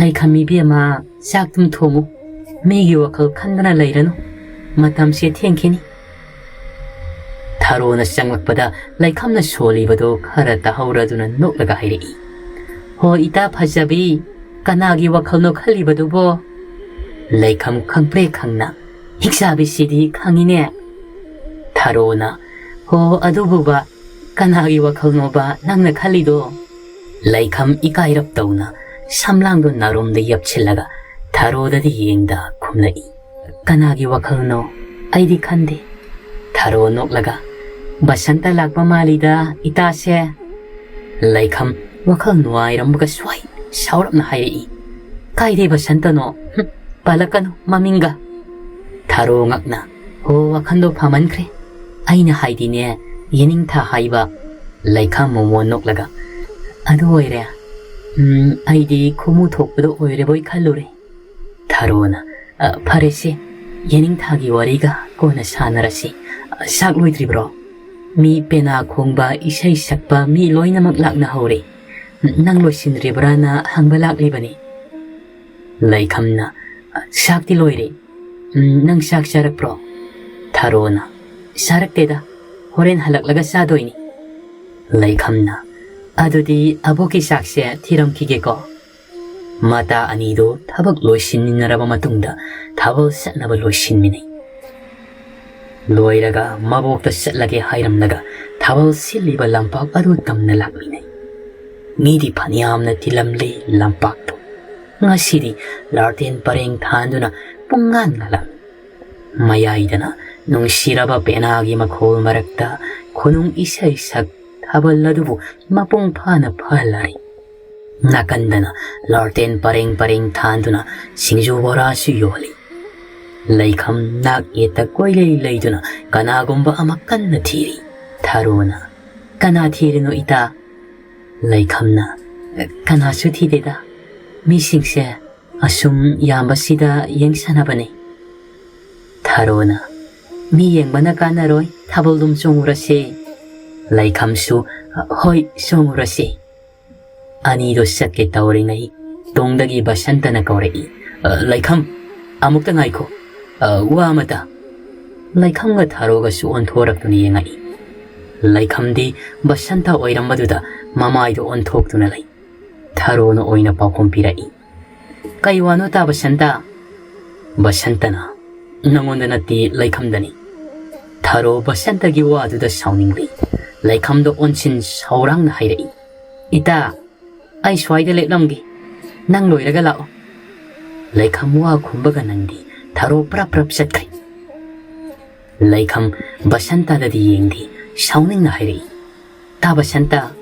"ꯂꯩꯈꯝ ꯏꯕꯦꯝꯃ, ꯆꯥꯛꯇꯨꯝ ꯊꯣꯡꯉꯨ꯫ ꯃꯤꯒꯤ ꯋꯥꯈꯜ ꯈꯟꯗꯅ ꯂꯩꯔꯅꯨ꯫ ꯃꯇꯝꯁꯦ ꯊꯦꯡꯈꯤꯅꯤ꯫" ꯊꯔꯣꯅ ꯆꯪꯂꯛꯄꯗ ꯂꯩꯈꯝꯅ ꯁꯣꯜꯂꯤꯕꯗꯨ ꯈꯔ ꯇꯥꯍꯧꯔꯗꯨꯅ ꯅꯣꯛꯂꯒ ꯍꯥꯏꯔꯛꯏ, "ꯍꯣ ꯏꯇꯥ ꯐꯖꯕꯤ, ꯀꯅꯥꯒꯤ ꯋꯥꯈꯜꯅꯣ ꯈꯜꯂꯤꯕꯗꯨꯕꯣ? ꯂꯩꯈꯝ ꯈꯪꯄ꯭ꯔꯦ ꯈꯪꯅ ꯍꯤꯛꯆꯥꯕꯤꯁꯤꯗꯤ ꯈꯪꯉꯤꯅꯦ꯫" ꯊꯔꯣꯅ, "ꯍꯣ ꯑꯗꯨꯕꯨꯕ ꯀꯅꯥꯒꯤ ꯋꯥꯈꯜꯅꯣꯕ ꯅꯪꯅ ꯈꯜꯂꯤꯗꯣ?" ꯂꯩꯈꯝ ꯏꯀꯥꯏꯔꯞ ꯇꯧꯅ ꯁꯝꯂꯥꯡꯗꯣ ꯅꯥꯔꯣꯝꯗ ꯌꯞꯁꯤꯜꯂꯒ ꯊꯔꯣꯗꯗꯤ ꯌꯦꯡꯗ ꯈꯨꯝꯂꯛꯏ, "ꯀꯅꯥꯒꯤ ꯋꯥꯈꯜꯅꯣ? ꯑꯩꯗꯤ ꯈꯟꯗꯦ꯫" ꯊꯔꯣ ꯅꯣꯛꯂꯒ, "ꯕꯁꯟꯇ ꯂꯥꯛꯄ ꯃꯥꯜꯂꯤꯗ ꯏꯇꯥꯁꯦ꯫" ꯂꯩꯈꯝ ꯋꯥꯈꯜ ꯅꯨꯡꯉꯥꯏꯔꯝꯕꯒ ꯁ꯭ꯋꯥꯏ ꯁꯥꯎꯔꯞꯅ ꯍꯥꯏꯔꯛꯏ, "ꯀꯥꯏꯗꯩ ꯕꯁꯟꯇꯅꯣ? ꯍꯨꯝ, ꯄꯜꯂꯛꯀꯅꯨ ꯃꯃꯤꯡꯒ꯫" ꯊꯔꯣ ꯉꯛꯅ, "ꯍꯣ, ꯋꯥꯈꯜꯗꯣ ꯐꯃꯟꯈ꯭ꯔꯦ꯫ ꯑꯩꯅ ꯍꯥꯏꯗꯤꯅꯦ, ꯌꯦꯅꯤꯡꯊꯥ ꯍꯥꯏꯕ꯫" ꯂꯩꯈꯝ ꯃꯣꯃꯣꯟ ꯅꯣꯛꯂꯒ, "ꯑꯗꯨ ꯑꯣꯏꯔꯦ꯫ ꯎꯝ, ꯑꯩꯗꯤ ꯈꯨꯃꯨ ꯊꯣꯛꯄꯗꯣ ꯑꯣꯏꯔꯕꯣꯏ ꯈꯜꯂꯨꯔꯦ꯫" ꯊꯔꯣꯅ, "ꯑ, ꯐꯔꯦꯁꯦ, ꯌꯦꯅꯤꯡꯊꯥꯒꯤ ꯋꯥꯔꯤꯒ ꯀꯣꯟꯅ ꯁꯥꯟꯅꯔꯁꯤ꯫ ꯑ, ꯆꯥꯛ ꯂꯣꯏꯗ꯭ꯔꯤꯕ꯭ꯔꯣ? ꯃꯤ ꯄꯦꯅꯥ ꯈꯣꯡꯕ, ꯏꯁꯩ ꯁꯛꯄ, ꯃꯤ ꯂꯣꯏꯅꯃꯛ ꯂꯥꯛꯅꯍꯧꯔꯦ꯫ ꯅꯪ ꯂꯣꯏꯁꯤꯟꯗ꯭ꯔꯤꯕ꯭ꯔꯥꯅ ꯍꯪꯕ ꯂꯥꯛꯂꯤꯕꯅꯤ꯫" ꯂꯩꯈꯝꯅ, "ꯑ, ꯆꯥꯛꯇꯤ ꯂꯣꯏꯔꯦ꯫ ꯎꯝ, ꯅꯪ ꯆꯥꯛ ꯆꯥꯔꯛꯄ꯭ꯔꯣ?" ꯊꯔꯣꯅ, "ꯆꯥꯔꯛꯇꯦꯗ, ꯍꯣꯔꯦꯟ ꯍꯜꯂꯛꯂꯒ ꯆꯥꯗꯣꯏꯅꯤ꯫" ꯂꯩꯈꯝꯅ, "ꯑꯗꯨꯗꯤ ꯑꯕꯣꯛꯀꯤ ꯆꯥꯛꯁꯦ ꯊꯤꯔꯝꯈꯤꯒꯦꯀꯣ꯫" ꯃꯇꯥ ꯑꯅꯤꯗꯨ ꯊꯕꯛ ꯂꯣꯏꯁꯤꯟꯃꯤꯟꯅꯔꯕ ꯃꯇꯨꯡꯗ ꯊꯥꯕꯜ ꯆꯠꯅꯕ ꯂꯣꯏꯁꯤꯟꯃꯤꯟꯅꯩ꯫ ꯂꯣꯏꯔꯒ ꯃꯕꯣꯛꯇ ꯆꯠꯂꯒꯦ ꯍꯥꯏꯔꯝꯂꯒ ꯊꯥꯕꯜ ꯁꯤꯜꯂꯤꯕ ꯂꯝꯄꯥꯛ ꯑꯗꯨ ꯇꯝꯅ ꯂꯥꯛꯃꯤꯟꯅꯩ꯫ ꯃꯤꯗꯤ ꯐꯅꯌꯥꯝꯅ ꯇꯤꯜꯂꯝꯂꯦ ꯂꯝꯄꯥꯛꯇꯨ꯫ ꯉꯁꯤꯗꯤ ꯂꯥꯔꯇꯦꯟ ꯄꯔꯦꯡ ꯊꯥꯟꯗꯨꯅ ꯄꯨꯡꯉꯥꯟ ꯉꯥꯜꯂꯝꯃꯤ꯫ ꯃꯌꯥꯏꯗꯅ ꯅꯨꯡꯁꯤꯔꯕ ꯄꯦꯅꯥꯒꯤ ꯃꯈꯣꯜ ꯃꯔꯛꯇ ꯈꯨꯅꯨꯡ ꯏꯁꯩ ꯁꯛ ꯊꯥꯕꯜ ꯑꯗꯨꯕꯨ ꯃꯄꯨꯡ ꯐꯥꯅ ꯐꯍꯜꯂꯔꯤ꯫ ꯅꯥꯀꯟꯗꯅ ꯂꯥꯔꯇꯦꯟ ꯄꯔꯦꯡ ꯄꯔꯦꯡ ꯊꯥꯟꯗꯨꯅ ꯁꯤꯡꯖꯨ ꯕꯣꯔꯥꯁꯨ ꯌꯣꯜꯂꯤ꯫ ꯂꯩꯈꯝ ꯅꯥꯛ ꯌꯦꯠꯇ ꯀꯣꯏꯂꯩ ꯂꯩꯗꯨꯅ ꯀꯅꯥꯒꯨꯝꯕ ꯑꯃ ꯀꯟꯅ ꯊꯤꯔꯤ꯫ ꯊꯔꯣꯅ, "ꯀꯅꯥ ꯊꯤꯔꯤꯅꯣ ꯏꯇꯥ?" ꯂꯩꯈꯝꯅ, "ꯀꯅꯥꯁꯨ ꯊꯤꯗꯦꯗ꯫ ꯃꯤꯁꯤꯡꯁꯦ ꯑꯁꯨꯝ ꯌꯥꯝꯕꯁꯤꯗ ꯌꯦꯡꯁꯥꯟꯅꯕꯅꯤ꯫" ꯊꯔꯣꯅ, "ꯃꯤ ꯌꯦꯡꯕꯅ ꯀꯥꯟꯅꯔꯣꯏ, ꯊꯥꯕꯜꯗꯨꯝ ꯆꯣꯡꯉꯨꯔꯁꯦ꯫" ꯂꯩꯈꯝꯁꯨ, "ꯍꯣꯏ, ꯆꯣꯡꯉꯨꯔꯁꯦ꯫" ꯑꯅꯤꯗꯣ ꯆꯠꯀꯦ ꯇꯧꯔꯤꯉꯩ ꯇꯨꯡꯗꯒꯤ ꯕꯁꯟꯇꯅ ꯀꯧꯔꯛꯏ, "ꯑ, ꯂꯩꯈꯝ, ꯑꯃꯨꯛꯇ ꯉꯥꯏꯈꯣ꯫ ꯑ, ꯋꯥ ꯑꯃꯇ꯫" ꯂꯩꯈꯝꯒ ꯊꯥꯔꯣꯒꯁꯨ ꯑꯣꯟꯊꯣꯔꯛꯇꯨꯅ ꯌꯦꯡꯉꯛꯏ꯫ ꯂꯩꯈꯝꯗꯤ ꯕꯁꯟꯇ ꯑꯣꯏꯔꯝꯕꯗꯨꯗ ꯃꯃꯥꯏꯗꯣ ꯑꯣꯟꯊꯣꯛꯇꯨꯅ ꯂꯩ꯫ ꯊꯥꯔꯣꯅ ꯑꯣꯏꯅ ꯄꯥꯎꯈꯨꯝ ꯄꯤꯔꯛꯏ, "ꯀꯩ ꯋꯥꯅꯣ ꯇꯥ ꯕꯁꯟꯇ?" ꯕꯁꯟꯇꯅ, "ꯅꯉꯣꯟꯗ ꯅꯠꯇꯦ, ꯂꯩꯈꯝꯗꯅꯤ꯫" ꯊꯥꯔꯣ ꯕꯁꯟꯇꯒꯤ ꯋꯥꯗꯨꯗ ꯁꯥꯎꯅꯤꯡꯂꯤ꯫ ꯂꯩꯈꯝꯗ ꯑꯣꯟꯁꯤꯟ ꯁꯥꯎꯔꯥꯡꯅ ꯍꯥꯏꯔꯛꯏ, "ꯏꯇꯥ, ꯑꯩ ꯁ꯭ꯋꯥꯏꯗ ꯂꯦꯞꯂꯝꯒꯦ, ꯅꯪ ꯂꯣꯏꯔꯒ ꯂꯥꯛꯑꯣ꯫" ꯂꯩꯈꯝ ꯋꯥ ꯈꯨꯝꯕꯒ ꯅꯪꯗꯤ ꯊꯥꯔꯣ ꯄ꯭ꯔꯞ ꯄ꯭ꯔꯞ ꯆꯠꯈ꯭ꯔꯦ꯫ ꯂꯩꯈꯝ ꯕꯁꯟꯇꯗꯗꯤ ꯌꯦꯡꯗꯦ, ꯁꯥꯎꯅꯤꯡꯅ ꯍꯥꯏꯔꯛꯏ, "ꯇꯥ ꯕꯁꯟꯇ,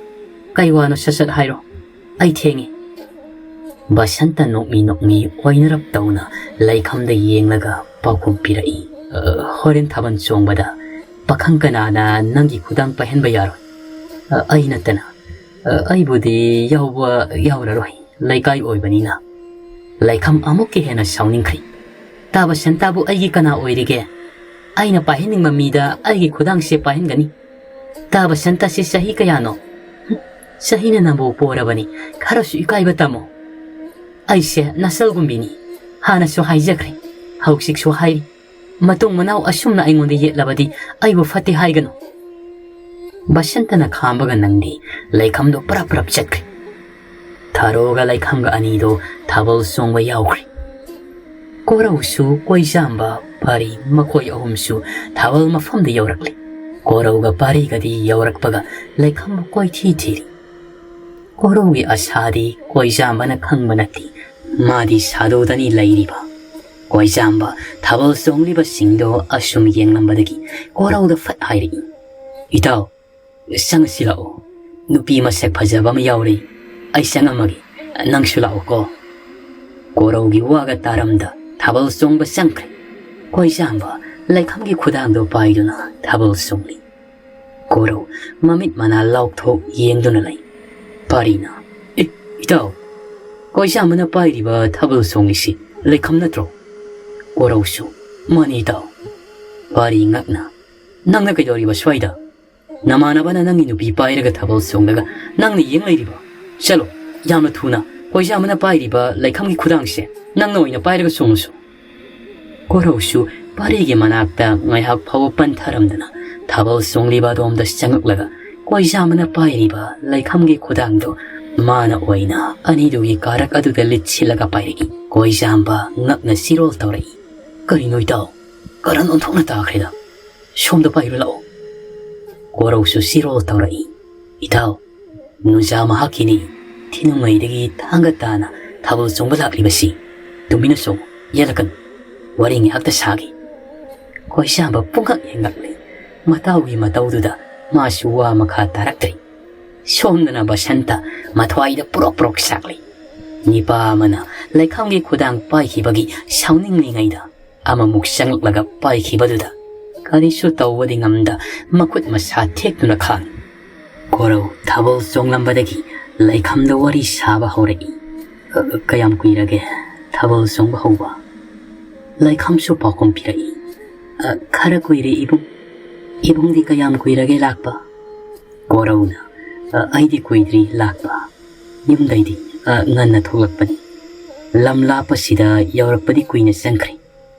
ꯀꯩ ꯋꯥꯅꯣ ꯁꯠ ꯁꯠ ꯍꯥꯏꯔꯣ, ꯑꯩ ꯊꯦꯡꯉꯦ꯫" ꯕꯁꯟꯇ ꯅꯣꯛꯃꯤ ꯅꯣꯛꯃꯤ ꯑꯣꯏꯅꯔꯞ ꯇꯧꯅ ꯂꯩꯈꯝꯗ ꯌꯦꯡꯂꯒ ꯄꯥꯎꯈꯨꯝ ꯄꯤꯔꯛꯏ, "ꯑ, ꯍꯣꯔꯦꯟ ꯊꯥꯕꯜ ꯆꯣꯡꯕꯗ ꯄꯥꯈꯪ ꯀꯅꯥꯅ ꯅꯪꯒꯤ ꯈꯨꯗꯥꯡ ꯄꯥꯏꯍꯟꯕ ꯌꯥꯔꯣꯏ? ꯑ, ꯑꯩ ꯅꯠꯇꯅ꯫ ꯑ, ꯑꯩꯕꯨꯗꯤ ꯌꯥꯎꯕ ꯌꯥꯎꯔꯔꯣꯏ, ꯂꯩꯀꯥꯏ ꯑꯣꯏꯕꯅꯤꯅ꯫" ꯂꯩꯈꯝ ꯑꯃꯨꯛꯀ ꯍꯦꯟꯅ ꯁꯥꯎꯅꯤꯡꯈ꯭ꯔꯦ꯫ "ꯇꯥ ꯕꯁꯟꯇꯕꯨ ꯑꯩꯒꯤ ꯀꯅꯥ ꯑꯣꯏꯔꯤꯒꯦ? ꯑꯩꯅ ꯄꯥꯏꯍꯟꯅꯤꯡꯕ ꯃꯤꯗ ꯑꯩꯒꯤ ꯈꯨꯗꯥꯡꯁꯦ ꯄꯥꯏꯍꯟꯒꯅꯤ꯫ ꯇꯥ ꯕꯁꯟꯇꯁꯦ ꯆꯍꯤ ꯀꯌꯥꯅꯣ? ꯍꯨꯝ, ꯆꯍꯤꯅ ꯅꯕꯨ ꯄꯣꯔꯕꯅꯤ, ꯈꯔꯁꯨ ꯏꯀꯥꯏꯕ ꯇꯝꯃꯣ꯫ ꯑꯩꯁꯦ ꯅꯁꯜꯒꯨꯝꯕꯤꯅꯤ, ꯍꯥꯟꯅꯁꯨ ꯍꯥꯏꯖꯈ꯭ꯔꯦ, ꯍꯧꯖꯤꯛꯁꯨ ꯍꯥꯏꯔꯤ, ꯃꯇꯨꯡ ꯃꯅꯥꯎ ꯑꯁꯨꯝꯅ ꯑꯩꯉꯣꯟꯗ ꯌꯦꯠꯂꯕꯗꯤ ꯑꯩꯕꯨ ꯐꯠꯇꯦ ꯍꯥꯏꯒꯅꯨ꯫" ꯕꯁꯟꯇꯅ ꯈꯥꯝꯕꯒ ꯅꯪꯗꯤ ꯂꯩꯈꯝꯗꯣ ꯄ꯭ꯔꯞ ꯄ꯭ꯔꯞ ꯆꯠꯈ꯭ꯔꯦ꯫ ꯊꯥꯔꯣꯒ ꯂꯩꯈꯝꯒ ꯑꯅꯤꯗꯣ ꯊꯥꯕꯜ ꯆꯣꯡꯕ ꯌꯥꯎꯈ꯭ꯔꯦ꯫ ꯀꯣꯔꯧꯁꯨ, ꯀꯣꯏꯖꯥꯝꯕ, ꯄꯥꯔꯤ ꯃꯈꯣꯏ ꯑꯍꯨꯝꯁꯨ ꯊꯥꯕꯜ ꯃꯐꯝꯗ ꯌꯧꯔꯛꯂꯦ꯫ ꯀꯣꯔꯧꯒ ꯄꯥꯔꯤꯒꯗꯤ ꯌꯧꯔꯛꯄꯒ ꯂꯩꯈꯝꯕꯨ ꯀꯣꯏꯊꯤ ꯊꯤꯔꯤ꯫ ꯀꯣꯔꯧꯒꯤ ꯑꯁꯥꯗꯤ ꯀꯣꯏꯖꯥꯝꯕꯅ ꯈꯪꯕ ꯅꯠꯇꯦ, ꯃꯥꯗꯤ ꯁꯥꯗꯣꯗꯅꯤ ꯂꯩꯔꯤꯕ꯫ ꯀꯣꯏꯖꯥꯝꯕ ꯊꯥꯕꯜ ꯆꯣꯡꯂꯤꯕꯁꯤꯡꯗꯣ ꯑꯁꯨꯝ ꯌꯦꯡꯂꯝꯕꯗꯒꯤ ꯀꯣꯔꯧꯗ ꯐꯠ ꯍꯥꯏꯔꯛꯏ, "ꯏꯇꯥꯎ, ꯆꯪꯉꯁꯤ ꯂꯥꯛꯑꯣ, ꯅꯨꯄꯤ ꯃꯁꯛ ꯐꯖꯕ ꯑꯃ ꯌꯥꯎꯔꯤ, ꯑꯩ ꯆꯪꯉꯝꯃꯒꯦ, ꯅꯪꯁꯨ ꯂꯥꯛꯑꯣꯀꯣ꯫" ꯀꯣꯔꯧꯒꯤ ꯋꯥꯒ ꯇꯥꯔꯝꯗ ꯊꯥꯕꯜ ꯆꯣꯡꯕ ꯆꯪꯈ꯭ꯔꯦ꯫ ꯀꯣꯏꯖꯥꯝꯕ ꯂꯩꯈꯝꯒꯤ ꯈꯨꯗꯥꯡꯗꯣ ꯄꯥꯏꯗꯨꯅ ꯊꯥꯕꯜ ꯆꯣꯡꯂꯤ꯫ ꯀꯣꯔꯧ ꯃꯃꯤꯠ ꯃꯅꯥ ꯂꯥꯎꯊꯣꯛ ꯌꯦꯡꯗꯨꯅ ꯂꯩ꯫ ꯄꯥꯔꯤꯅ, "ꯑꯦ, ꯏꯇꯥꯎ, ꯀꯣꯏꯖꯥꯝꯕꯅ ꯄꯥꯏꯔꯤꯕ ꯊꯥꯕꯜ ꯆꯣꯡꯂꯤꯁꯤ ꯂꯩꯈꯝ ꯅꯠꯇ꯭ꯔꯣ?" ꯀꯣꯔꯧꯁꯨ, "ꯃꯥꯅꯤ ꯏꯇꯥꯎ꯫" ꯄꯥꯔꯤ ꯉꯛꯅ, "ꯅꯪꯅ ꯀꯩꯗꯧꯔꯤꯕ ꯁ꯭ꯋꯥꯏꯗ? ꯅꯃꯥꯟꯅꯕꯅ ꯅꯪꯒꯤ ꯅꯨꯄꯤ ꯄꯥꯏꯔꯒ ꯊꯥꯕꯜ ꯆꯣꯡꯂꯒ ꯅꯪꯅ ꯌꯦꯡ ꯂꯩꯔꯤꯕ?" ꯆꯠꯂꯣ, ꯌꯥꯝꯅ ꯊꯨꯅ꯫ ꯀꯣꯏꯖꯥꯝꯕꯅ ꯄꯥꯏꯔꯤꯕ ꯂꯩꯈꯝꯒꯤ ꯈꯨꯗꯥꯡꯁꯦ ꯅꯪꯅ ꯑꯣꯏꯅ ꯄꯥꯏꯔꯒ ꯆꯣꯡꯉꯨꯁꯨ꯫ ꯀꯣꯔꯧꯁꯨ ꯄꯥꯔꯤꯒꯤ ꯃꯅꯥꯛꯇ ꯉꯥꯏꯍꯥꯛ ꯐꯥꯎꯕ ꯄꯟꯊꯔꯝꯗꯅ ꯊꯥꯕꯜ ꯆꯣꯡꯂꯤꯕ ꯑꯗꯣꯝꯗ ꯆꯪꯂꯛꯂꯒ ꯀꯣꯏꯖꯥꯝꯕꯅ ꯄꯥꯏꯔꯤꯕ ꯂꯩꯈꯝꯒꯤ ꯈꯨꯗꯥꯡꯗꯣ ꯃꯥꯅ ꯑꯣꯏꯅ ꯑꯅꯤꯗꯨꯒꯤ ꯀꯥꯔꯛ ꯑꯗꯨꯗ ꯂꯤꯠꯁꯤꯜꯂꯒ ꯄꯥꯏꯔꯛꯏ꯫ ꯀꯣꯏꯖꯥꯝꯕ ꯉꯛꯅ ꯆꯤꯔꯣꯜ ꯇꯧꯔꯛꯏ꯫ "ꯀꯔꯤꯅꯣ ꯏꯇꯥꯎ? ꯀꯔꯟ ꯑꯣꯟꯊꯣꯛꯅ ꯇꯥꯈ꯭ꯔꯦꯗ꯫ ꯁꯣꯝꯗ ꯄꯥꯏꯔꯨ ꯂꯥꯛꯑꯣ꯫" ꯀꯣꯔꯧꯁꯨ ꯆꯤꯔꯣꯜ ꯇꯧꯔꯛꯏ꯫ "ꯏꯇꯥꯎ, ꯅꯨꯖꯥ ꯃꯍꯥꯛꯀꯤꯅꯤ ꯊꯤꯅꯨꯡꯉꯩꯗꯒꯤ ꯊꯥꯡꯒ ꯇꯥꯅ ꯊꯥꯕꯜ ꯆꯣꯡꯕ ꯂꯥꯛꯂꯤꯕꯁꯤ꯫ ꯇꯨꯃꯤꯟꯅ ꯆꯣꯡꯉꯨ, ꯌꯦꯠꯂꯛꯀꯅꯨ꯫ ꯋꯥꯔꯤ ꯉꯥꯏꯍꯥꯛꯇ ꯁꯥꯒꯦ꯫" ꯀꯣꯏꯖꯥꯝꯕ ꯄꯨꯡꯉꯛ ꯍꯦꯛ ꯉꯛꯂꯤ꯫ ꯃꯇꯥꯎꯒꯤ ꯃꯇꯧꯗꯨꯗ ꯃꯥꯁꯨ ꯋꯥ ꯃꯈꯥ ꯇꯥꯔꯛꯇ꯭ꯔꯦ꯫ ꯁꯣꯝꯗꯅ ꯕꯁꯟꯇ ꯃꯊ꯭ꯋꯥꯏꯗ ꯄ꯭ꯔꯣꯛ ꯄ꯭ꯔꯣꯛ ꯁꯥꯛꯂꯤ꯫ ꯅꯤꯄꯥ ꯑꯃꯅ ꯂꯩꯈꯝꯒꯤ ꯈꯨꯗꯥꯡ ꯄꯥꯏꯈꯤꯕꯒꯤ ꯁꯥꯎꯅꯤꯡꯂꯤꯉꯩꯗ ꯑꯃꯃꯨꯛ ꯆꯪꯂꯛꯂꯒ ꯄꯥꯏꯈꯤꯕꯗꯨꯗ ꯀꯔꯤꯁꯨ ꯇꯧꯕꯗꯤ ꯉꯝꯗ ꯃꯈꯨꯠ ꯃꯁꯥ ꯊꯦꯛꯇꯨꯅ ꯈꯥꯡꯏ꯫ ꯀꯣꯔꯧ ꯊꯥꯕꯜ ꯆꯣꯡꯂꯝꯕꯗꯒꯤ ꯂꯩꯈꯝꯗ ꯋꯥꯔꯤ ꯁꯥꯕ ꯍꯧꯔꯛꯏ꯫ "ꯑ, ꯀꯌꯥꯝ ꯀꯨꯏꯔꯒꯦ ꯊꯥꯕꯜ ꯆꯣꯡꯕ ꯍꯧꯕ?" ꯂꯩꯈꯝꯁꯨ ꯄꯥꯎꯈꯨꯝ ꯄꯤꯔꯛꯏ꯫ "ꯑ, ꯈꯔ ꯀꯨꯏꯔꯦ ꯏꯕꯨꯡ꯫" "ꯏꯕꯨꯡꯗꯤ ꯀꯌꯥꯝ ꯀꯨꯏꯔꯒꯦ ꯂꯥꯛꯄ?" ꯀꯣꯔꯧꯅ, "ꯑ, ꯑꯩꯗꯤ ꯀꯨꯏꯗ꯭ꯔꯤ ꯂꯥꯛꯄ꯫ ꯌꯨꯝꯗꯩꯗꯤ, ꯑ, ꯉꯟꯅ ꯊꯣꯛꯂꯛꯄꯅꯤ꯫ ꯂꯝ ꯂꯥꯞꯄꯁꯤꯗ ꯌꯧꯔꯛꯄꯗꯤ ꯀꯨꯏꯅ ꯆꯪꯈ꯭ꯔꯦ꯫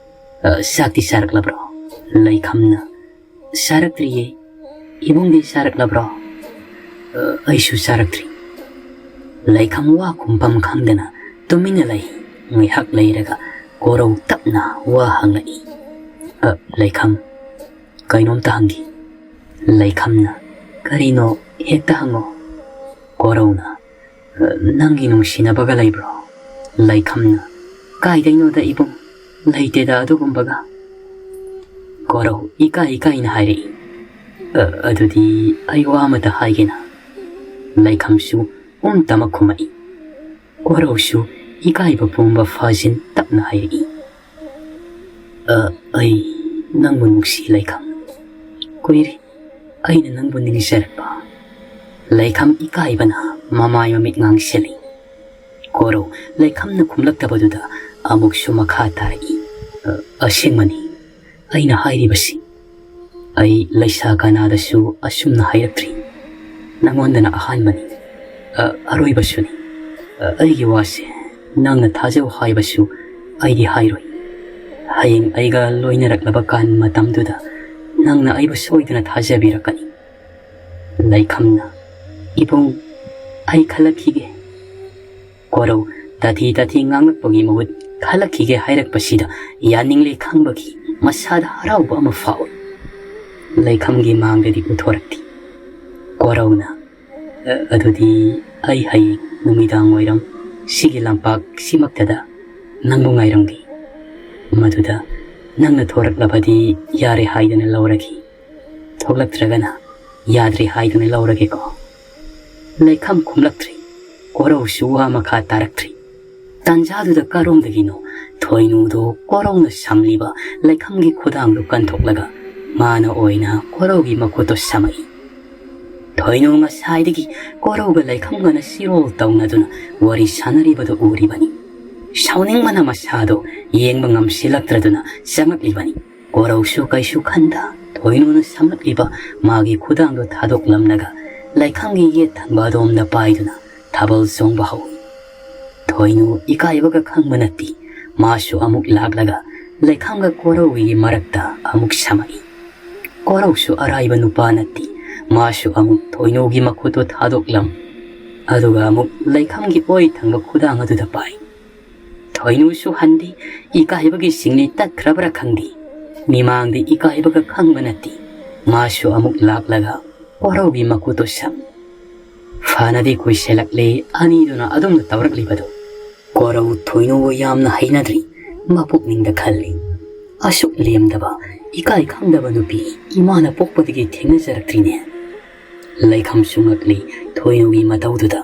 ꯑ, ꯆꯥꯛꯇꯤ ꯆꯥꯔꯛꯂꯕ꯭ꯔꯣ?" ꯂꯩꯈꯝꯅ, "ꯆꯥꯔꯛꯇ꯭ꯔꯤꯌꯦ꯫ ꯏꯕꯨꯡꯗꯤ ꯆꯥꯔꯛꯂꯕ꯭ꯔꯣ?" "ꯑ, ꯑꯩꯁꯨ ꯆꯥꯔꯛꯇ꯭ꯔꯤ꯫" ꯂꯩꯈꯝ ꯋꯥ ꯈꯨꯝꯐꯝ ꯈꯪꯗꯅ ꯇꯨꯃꯤꯟꯅ ꯂꯩ꯫ ꯉꯥꯏꯍꯥꯛ ꯂꯩꯔꯒ ꯀꯣꯔꯧ ꯇꯞꯅ ꯋꯥ ꯍꯪꯂꯛꯏ꯫ "ꯑ, ꯂꯩꯈꯝ, ꯀꯩꯅꯣꯝꯇ ꯍꯪꯒꯦ꯫" ꯂꯩꯈꯝꯅ, "ꯀꯔꯤꯅꯣ? ꯍꯦꯛꯇ ꯍꯪꯉꯣ꯫" ꯀꯣꯔꯧꯅ, "ꯑ, ꯅꯪꯒꯤ ꯅꯨꯡꯁꯤꯅꯕꯒ ꯂꯩꯕ꯭ꯔꯣ?" ꯂꯩꯈꯝꯅ, "ꯀꯥꯏꯗꯩꯅꯣꯗ ꯏꯕꯨꯡ, ꯂꯩꯇꯦꯗ ꯑꯗꯨꯒꯨꯝꯕꯒ꯫" ꯀꯣꯔꯧ ꯏꯀꯥꯏ ꯏꯀꯥꯏꯅ ꯍꯥꯏꯔꯛꯏ꯫ "ꯑ, ꯑꯗꯨꯗꯤ ꯑꯩ ꯋꯥ ꯑꯃꯇ ꯍꯥꯏꯒꯦꯅ꯫" ꯂꯩꯈꯝꯁꯨ ꯎꯝ ꯇꯃꯛ ꯈꯨꯝꯃꯛꯏ꯫ ꯀꯣꯔꯧꯁꯨ ꯏꯀꯥꯏꯕ ꯄꯨꯝꯕ ꯐꯥꯖꯤꯟ ꯇꯞꯅ ꯍꯥꯏꯔꯛꯏ꯫ "ꯑ, ꯑꯩ ꯅꯪꯕꯨ ꯅꯨꯡꯁꯤ ꯂꯩꯈꯝ꯫ ꯀꯨꯏꯔꯦ ꯑꯩꯅ ꯅꯪꯕꯨ ꯅꯤꯡꯖꯔꯛꯄ꯫" ꯂꯩꯈꯝ ꯏꯀꯥꯏꯕꯅ ꯃꯃꯥꯏ ꯃꯃꯤꯠ ꯉꯥꯡꯁꯤꯜꯂꯤ꯫ ꯀꯣꯔꯧ ꯂꯩꯈꯝꯅ ꯈꯨꯝꯂꯛꯇꯕꯗꯨꯗ ꯑꯃꯨꯛꯁꯨ ꯃꯈꯥ ꯇꯥꯔꯛꯏ꯫ "ꯑ, ꯑꯁꯦꯡꯕꯅꯤ ꯑꯩꯅ ꯍꯥꯏꯔꯤꯕꯁꯤ꯫ ꯑꯩ ꯂꯩꯁꯥ ꯀꯅꯥꯗꯁꯨ ꯑꯁꯨꯝꯅ ꯍꯥꯏꯔꯛꯇ꯭ꯔꯤ꯫ ꯅꯉꯣꯟꯗꯅ ꯑꯍꯥꯟꯕꯅꯤ꯫ ꯑ, ꯑꯔꯣꯏꯕꯁꯨꯅꯤ꯫ ꯑ, ꯑꯩꯒꯤ ꯋꯥꯁꯦ ꯅꯪꯅ ꯊꯥꯖꯧ ꯍꯥꯏꯕꯁꯨ ꯑꯩꯗꯤ ꯍꯥꯏꯔꯣꯏ꯫ ꯍꯌꯦꯡ ꯑꯩꯒ ꯂꯣꯏꯅꯔꯛꯂꯕ ꯀꯥꯟ ꯃꯇꯝꯗꯨꯗ ꯅꯪꯅ ꯑꯩꯕꯨ ꯁꯣꯏꯗꯅ ꯊꯥꯖꯕꯤꯔꯛꯀꯅꯤ꯫ ꯂꯩꯈꯝꯅ, "ꯏꯕꯨꯡ, ꯑꯩ ꯈꯜꯂꯛꯈꯤꯒꯦ꯫" ꯀꯣꯔꯧ ꯇꯥꯊꯤ ꯇꯥꯊꯤ ꯉꯥꯡꯂꯛꯄꯒꯤ ꯃꯍꯨꯠ "ꯈꯜꯂꯛꯈꯤꯒꯦ" ꯍꯥꯏꯔꯛꯄꯁꯤꯗ ꯌꯥꯅꯤꯡꯂꯦ ꯈꯪꯕꯒꯤ ꯃꯁꯥꯗ ꯍꯔꯥꯎꯕ ꯑꯃ ꯐꯥꯎꯏ꯫ ꯂꯩꯈꯝꯒꯤ ꯃꯥꯡꯗꯗꯤ ꯎꯊꯣꯔꯛꯇꯦ꯫ ꯀꯣꯔꯧꯅ, "ꯑ-, ꯑꯗꯨꯗꯤ ꯑꯩ ꯍꯌꯦꯡ ꯅꯨꯃꯤꯗꯥꯡ ꯋꯥꯏꯔꯝ ꯁꯤꯒꯤ ꯂꯝꯄꯥꯛꯁꯤꯃꯛꯇꯗ ꯅꯪꯕꯨ ꯉꯥꯏꯔꯝꯒꯦ꯫ ꯃꯗꯨꯗ ꯅꯪꯅ ꯊꯣꯔꯛꯂꯕꯗꯤ ꯌꯥꯔꯦ ꯍꯥꯏꯗꯅ ꯂꯧꯔꯒꯦ, ꯊꯣꯛꯂꯛꯇ꯭ꯔꯒꯅ ꯌꯥꯗ꯭ꯔꯦ ꯍꯥꯏꯗꯨꯅ ꯂꯧꯔꯒꯦꯀꯣ?" ꯂꯩꯈꯝ ꯈꯨꯝꯂꯛꯇ꯭ꯔꯤ꯫ ꯀꯣꯔꯧꯁꯨ ꯋꯥ ꯃꯈꯥ ꯇꯥꯔꯛꯇ꯭ꯔꯤ꯫ ꯇꯥꯟꯖꯥꯗꯨꯗ ꯀꯔꯣꯝꯗꯒꯤꯅꯣ ꯊꯣꯏꯅꯨꯗꯣ ꯀꯣꯔꯧꯅ ꯁꯝꯂꯤꯕ ꯂꯩꯈꯝꯒꯤ ꯈꯨꯗꯥꯡꯗꯨ ꯀꯟꯊꯣꯛꯂꯒ ꯃꯥꯅ ꯑꯣꯏꯅ ꯀꯣꯔꯧꯒꯤ ꯃꯈꯨꯠꯇꯣ ꯁꯝꯃꯛꯏ꯫ ꯊꯣꯏꯅꯨ ꯉꯁꯥꯏꯗꯒꯤ ꯀꯣꯔꯧꯒ ꯂꯩꯈꯝꯒꯅ ꯁꯤꯔꯣꯜ ꯇꯧꯅꯗꯨꯅ ꯋꯥꯔꯤ ꯁꯥꯟꯅꯔꯤꯕꯗꯨ ꯎꯔꯤꯕꯅꯤ꯫ ꯁꯥꯎꯅꯤꯡꯕꯅ ꯃꯁꯥꯗꯣ ꯌꯦꯡꯕ ꯉꯝꯁꯤꯜꯂꯛꯇ꯭ꯔꯗꯨꯅ ꯆꯪꯂꯛꯂꯤꯕꯅꯤ꯫ ꯀꯣꯔꯧꯁꯨ ꯀꯩꯁꯨ ꯈꯟꯗ ꯊꯣꯏꯅꯨꯅ ꯁꯝꯂꯛꯂꯤꯕ ꯃꯥꯒꯤ ꯈꯨꯗꯥꯡꯗꯣ ꯊꯥꯗꯣꯛꯂꯝꯂꯒ ꯂꯩꯈꯝꯒꯤ ꯌꯦꯠ ꯊꯪꯕ ꯑꯗꯣꯝꯗ ꯄꯥꯏꯗꯨꯅ ꯊꯥꯕꯜ ꯆꯣꯡꯕ ꯍꯧꯏ꯫ ꯊꯣꯏꯅꯨ ꯏꯀꯥꯏꯕꯒ ꯈꯪꯕ ꯅꯠꯇꯦ꯫ ꯃꯥꯁꯨ ꯑꯃꯨꯛ ꯂꯥꯛꯂꯒ ꯂꯩꯈꯝꯒ ꯀꯣꯔꯧꯒꯤ ꯃꯔꯛꯇ ꯑꯃꯨꯛ ꯁꯝꯃꯛꯏ꯫ ꯀꯣꯔꯧꯁꯨ ꯑꯔꯥꯏꯕ ꯅꯨꯄꯥ ꯅꯠꯇꯦ꯫ ꯃꯥꯁꯨ ꯑꯃꯨꯛ ꯊꯣꯏꯅꯨꯒꯤ ꯃꯈꯨꯠꯇꯣ ꯊꯥꯗꯣꯛꯂꯝ, ꯑꯗꯨꯒ ꯑꯃꯨꯛ ꯂꯩꯈꯝꯒꯤ ꯑꯣꯏ ꯊꯪꯕ ꯈꯨꯗꯥꯡ ꯑꯗꯨꯗ ꯄꯥꯏ꯫ ꯊꯣꯏꯅꯨꯁꯨ ꯍꯟꯗꯦ꯫ ꯏꯀꯥꯏꯕꯒꯤ ꯁꯤꯡꯂꯤ ꯇꯠꯈ꯭ꯔꯕ꯭ꯔꯥ ꯈꯪꯗꯦ, ꯃꯤꯃꯥꯡꯗ ꯏꯀꯥꯏꯕꯒ ꯈꯪꯕ ꯅꯠꯇꯦ꯫ ꯃꯥꯁꯨ ꯑꯃꯨꯛ ꯂꯥꯛꯂꯒ ꯀꯣꯔꯧꯒꯤ ꯃꯈꯨꯠꯇꯣ ꯁꯝ꯫ ꯐꯅꯗꯤ ꯀꯨꯏꯁꯜꯂꯛꯂꯦ ꯑꯅꯤꯗꯨꯅ ꯑꯗꯨꯝꯅ ꯇꯧꯔꯛꯂꯤꯕꯗꯨ꯫ ꯀꯣꯔꯧ ꯊꯣꯏꯅꯨꯕꯨ ꯌꯥꯝꯅ ꯍꯩꯅꯗ꯭ꯔꯤ꯫ ꯃꯄꯨꯛꯅꯤꯡꯗ ꯈꯜꯂꯤ, "ꯑꯁꯨꯛ ꯂꯦꯝꯗꯕ, ꯏꯀꯥꯏ ꯈꯪꯗꯕ ꯅꯨꯄꯤ ꯏꯃꯥꯅ ꯄꯣꯛꯄꯗꯒꯤ ꯊꯦꯡꯅꯖꯔꯛꯇ꯭ꯔꯤꯅꯦ꯫" ꯂꯩꯈꯝꯁꯨ ꯉꯛꯂꯤ ꯊꯣꯏꯅꯨꯒꯤ ꯃꯇꯧꯗꯨꯗ꯫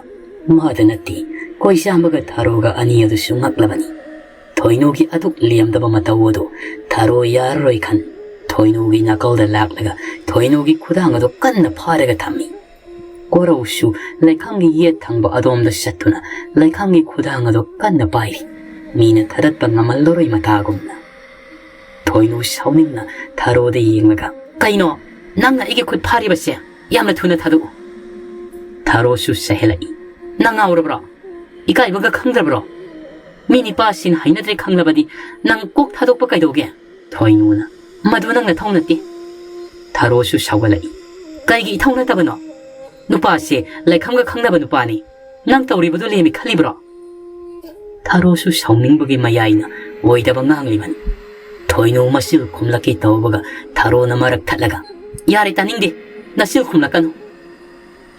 ꯃꯥꯗ ꯅꯠꯇꯦ, ꯀꯣꯏꯖꯥꯝꯕꯒ ꯊꯥꯔꯣꯒ ꯑꯅꯤ ꯑꯗꯨꯁꯨ ꯉꯛꯂꯕꯅꯤ꯫ ꯊꯣꯏꯅꯨꯒꯤ ꯑꯗꯨꯛ ꯂꯦꯝꯗꯕ ꯃꯇꯧ ꯑꯗꯨ ꯊꯥꯔꯣ ꯌꯥꯔꯔꯣꯏ ꯈꯟ, ꯊꯣꯏꯅꯨꯒꯤ ꯅꯥꯀꯜꯗ ꯂꯥꯛꯂꯒ ꯊꯣꯏꯅꯨꯒꯤ ꯈꯨꯗꯥꯡ ꯑꯗꯨ ꯀꯟꯅ ꯐꯥꯔꯒ ꯊꯝꯃꯤ꯫ ꯀꯣꯔꯧꯁꯨ ꯂꯩꯈꯝꯒꯤ ꯌꯦꯠ ꯊꯪꯕ ꯑꯗꯣꯝꯗ ꯆꯠꯇꯨꯅ ꯂꯩꯈꯝꯒꯤ ꯈꯨꯗꯥꯡ ꯑꯗꯨ ꯀꯟꯅ ꯄꯥꯏꯔꯤ꯫ ꯃꯤꯅ ꯊꯥꯗꯠꯄ ꯉꯝꯍꯜꯂꯔꯣꯏ ꯃꯇꯥꯒꯨꯝꯅ꯫ ꯊꯣꯏꯅꯨ ꯁꯥꯎꯅꯤꯡꯅ ꯊꯥꯔꯣꯗ ꯌꯦꯡꯂꯒ, "ꯀꯩꯅꯣ? ꯅꯪꯅ ꯑꯩꯒꯤ ꯈꯨꯠ ꯐꯥꯔꯤꯕꯁꯦ? ꯌꯥꯝꯅ ꯊꯨꯅ ꯊꯥꯗꯣꯛꯎ꯫" ꯊꯥꯔꯣꯁꯨ ꯆꯥꯏꯍꯜꯂꯛꯏ꯫ "ꯅꯪ ꯉꯥꯎꯔꯕ꯭ꯔꯣ? ꯏꯀꯥꯏꯕꯒ ꯈꯪꯗ꯭ꯔꯕ꯭ꯔꯣ? ꯃꯤ ꯅꯤꯄꯥꯁꯤꯡ ꯍꯩꯅꯗ꯭ꯔꯦ ꯈꯪꯂꯕꯗꯤ ꯅꯪ ꯀꯣꯛ ꯊꯥꯗꯣꯛꯄ ꯀꯩꯗꯧꯒꯦ?" ꯊꯣꯏꯅꯨꯅ, "ꯃꯗꯨ ꯅꯪ ꯅꯊꯧ ꯅꯠꯇꯦ꯫" ꯊꯥꯔꯣꯁꯨ ꯁꯥꯎꯒꯠꯂꯛꯏ꯫ "ꯀꯩꯒꯤ ꯏꯊꯧ ꯅꯠꯇꯕꯅꯣ? ꯅꯨꯄꯥꯁꯦ ꯂꯩꯈꯝꯒ ꯈꯪꯅꯕ ꯅꯨꯄꯥꯅꯤ꯫ ꯅꯪ ꯇꯧꯔꯤꯕꯗꯨ ꯂꯦꯝꯃꯤ ꯈꯜꯂꯤꯕ꯭ꯔꯣ?" ꯊꯥꯔꯣꯁꯨ ꯁꯥꯎꯅꯤꯡꯕꯒꯤ ꯃꯌꯥꯏꯅ ꯑꯣꯏꯗꯕ ꯉꯥꯡꯂꯤꯕꯅꯤ꯫ ꯊꯣꯏꯅꯨ ꯃꯆꯤꯜ ꯈꯨꯝꯂꯛꯀꯦ ꯇꯧꯕꯒ ꯊꯥꯔꯣꯅ ꯃꯔꯛ ꯊꯠꯂꯒ, "ꯌꯥꯔꯦ, ꯇꯥꯅꯤꯡꯗꯦ꯫ ꯅꯆꯤꯜ ꯈꯨꯝꯂꯛꯀꯅꯨ꯫"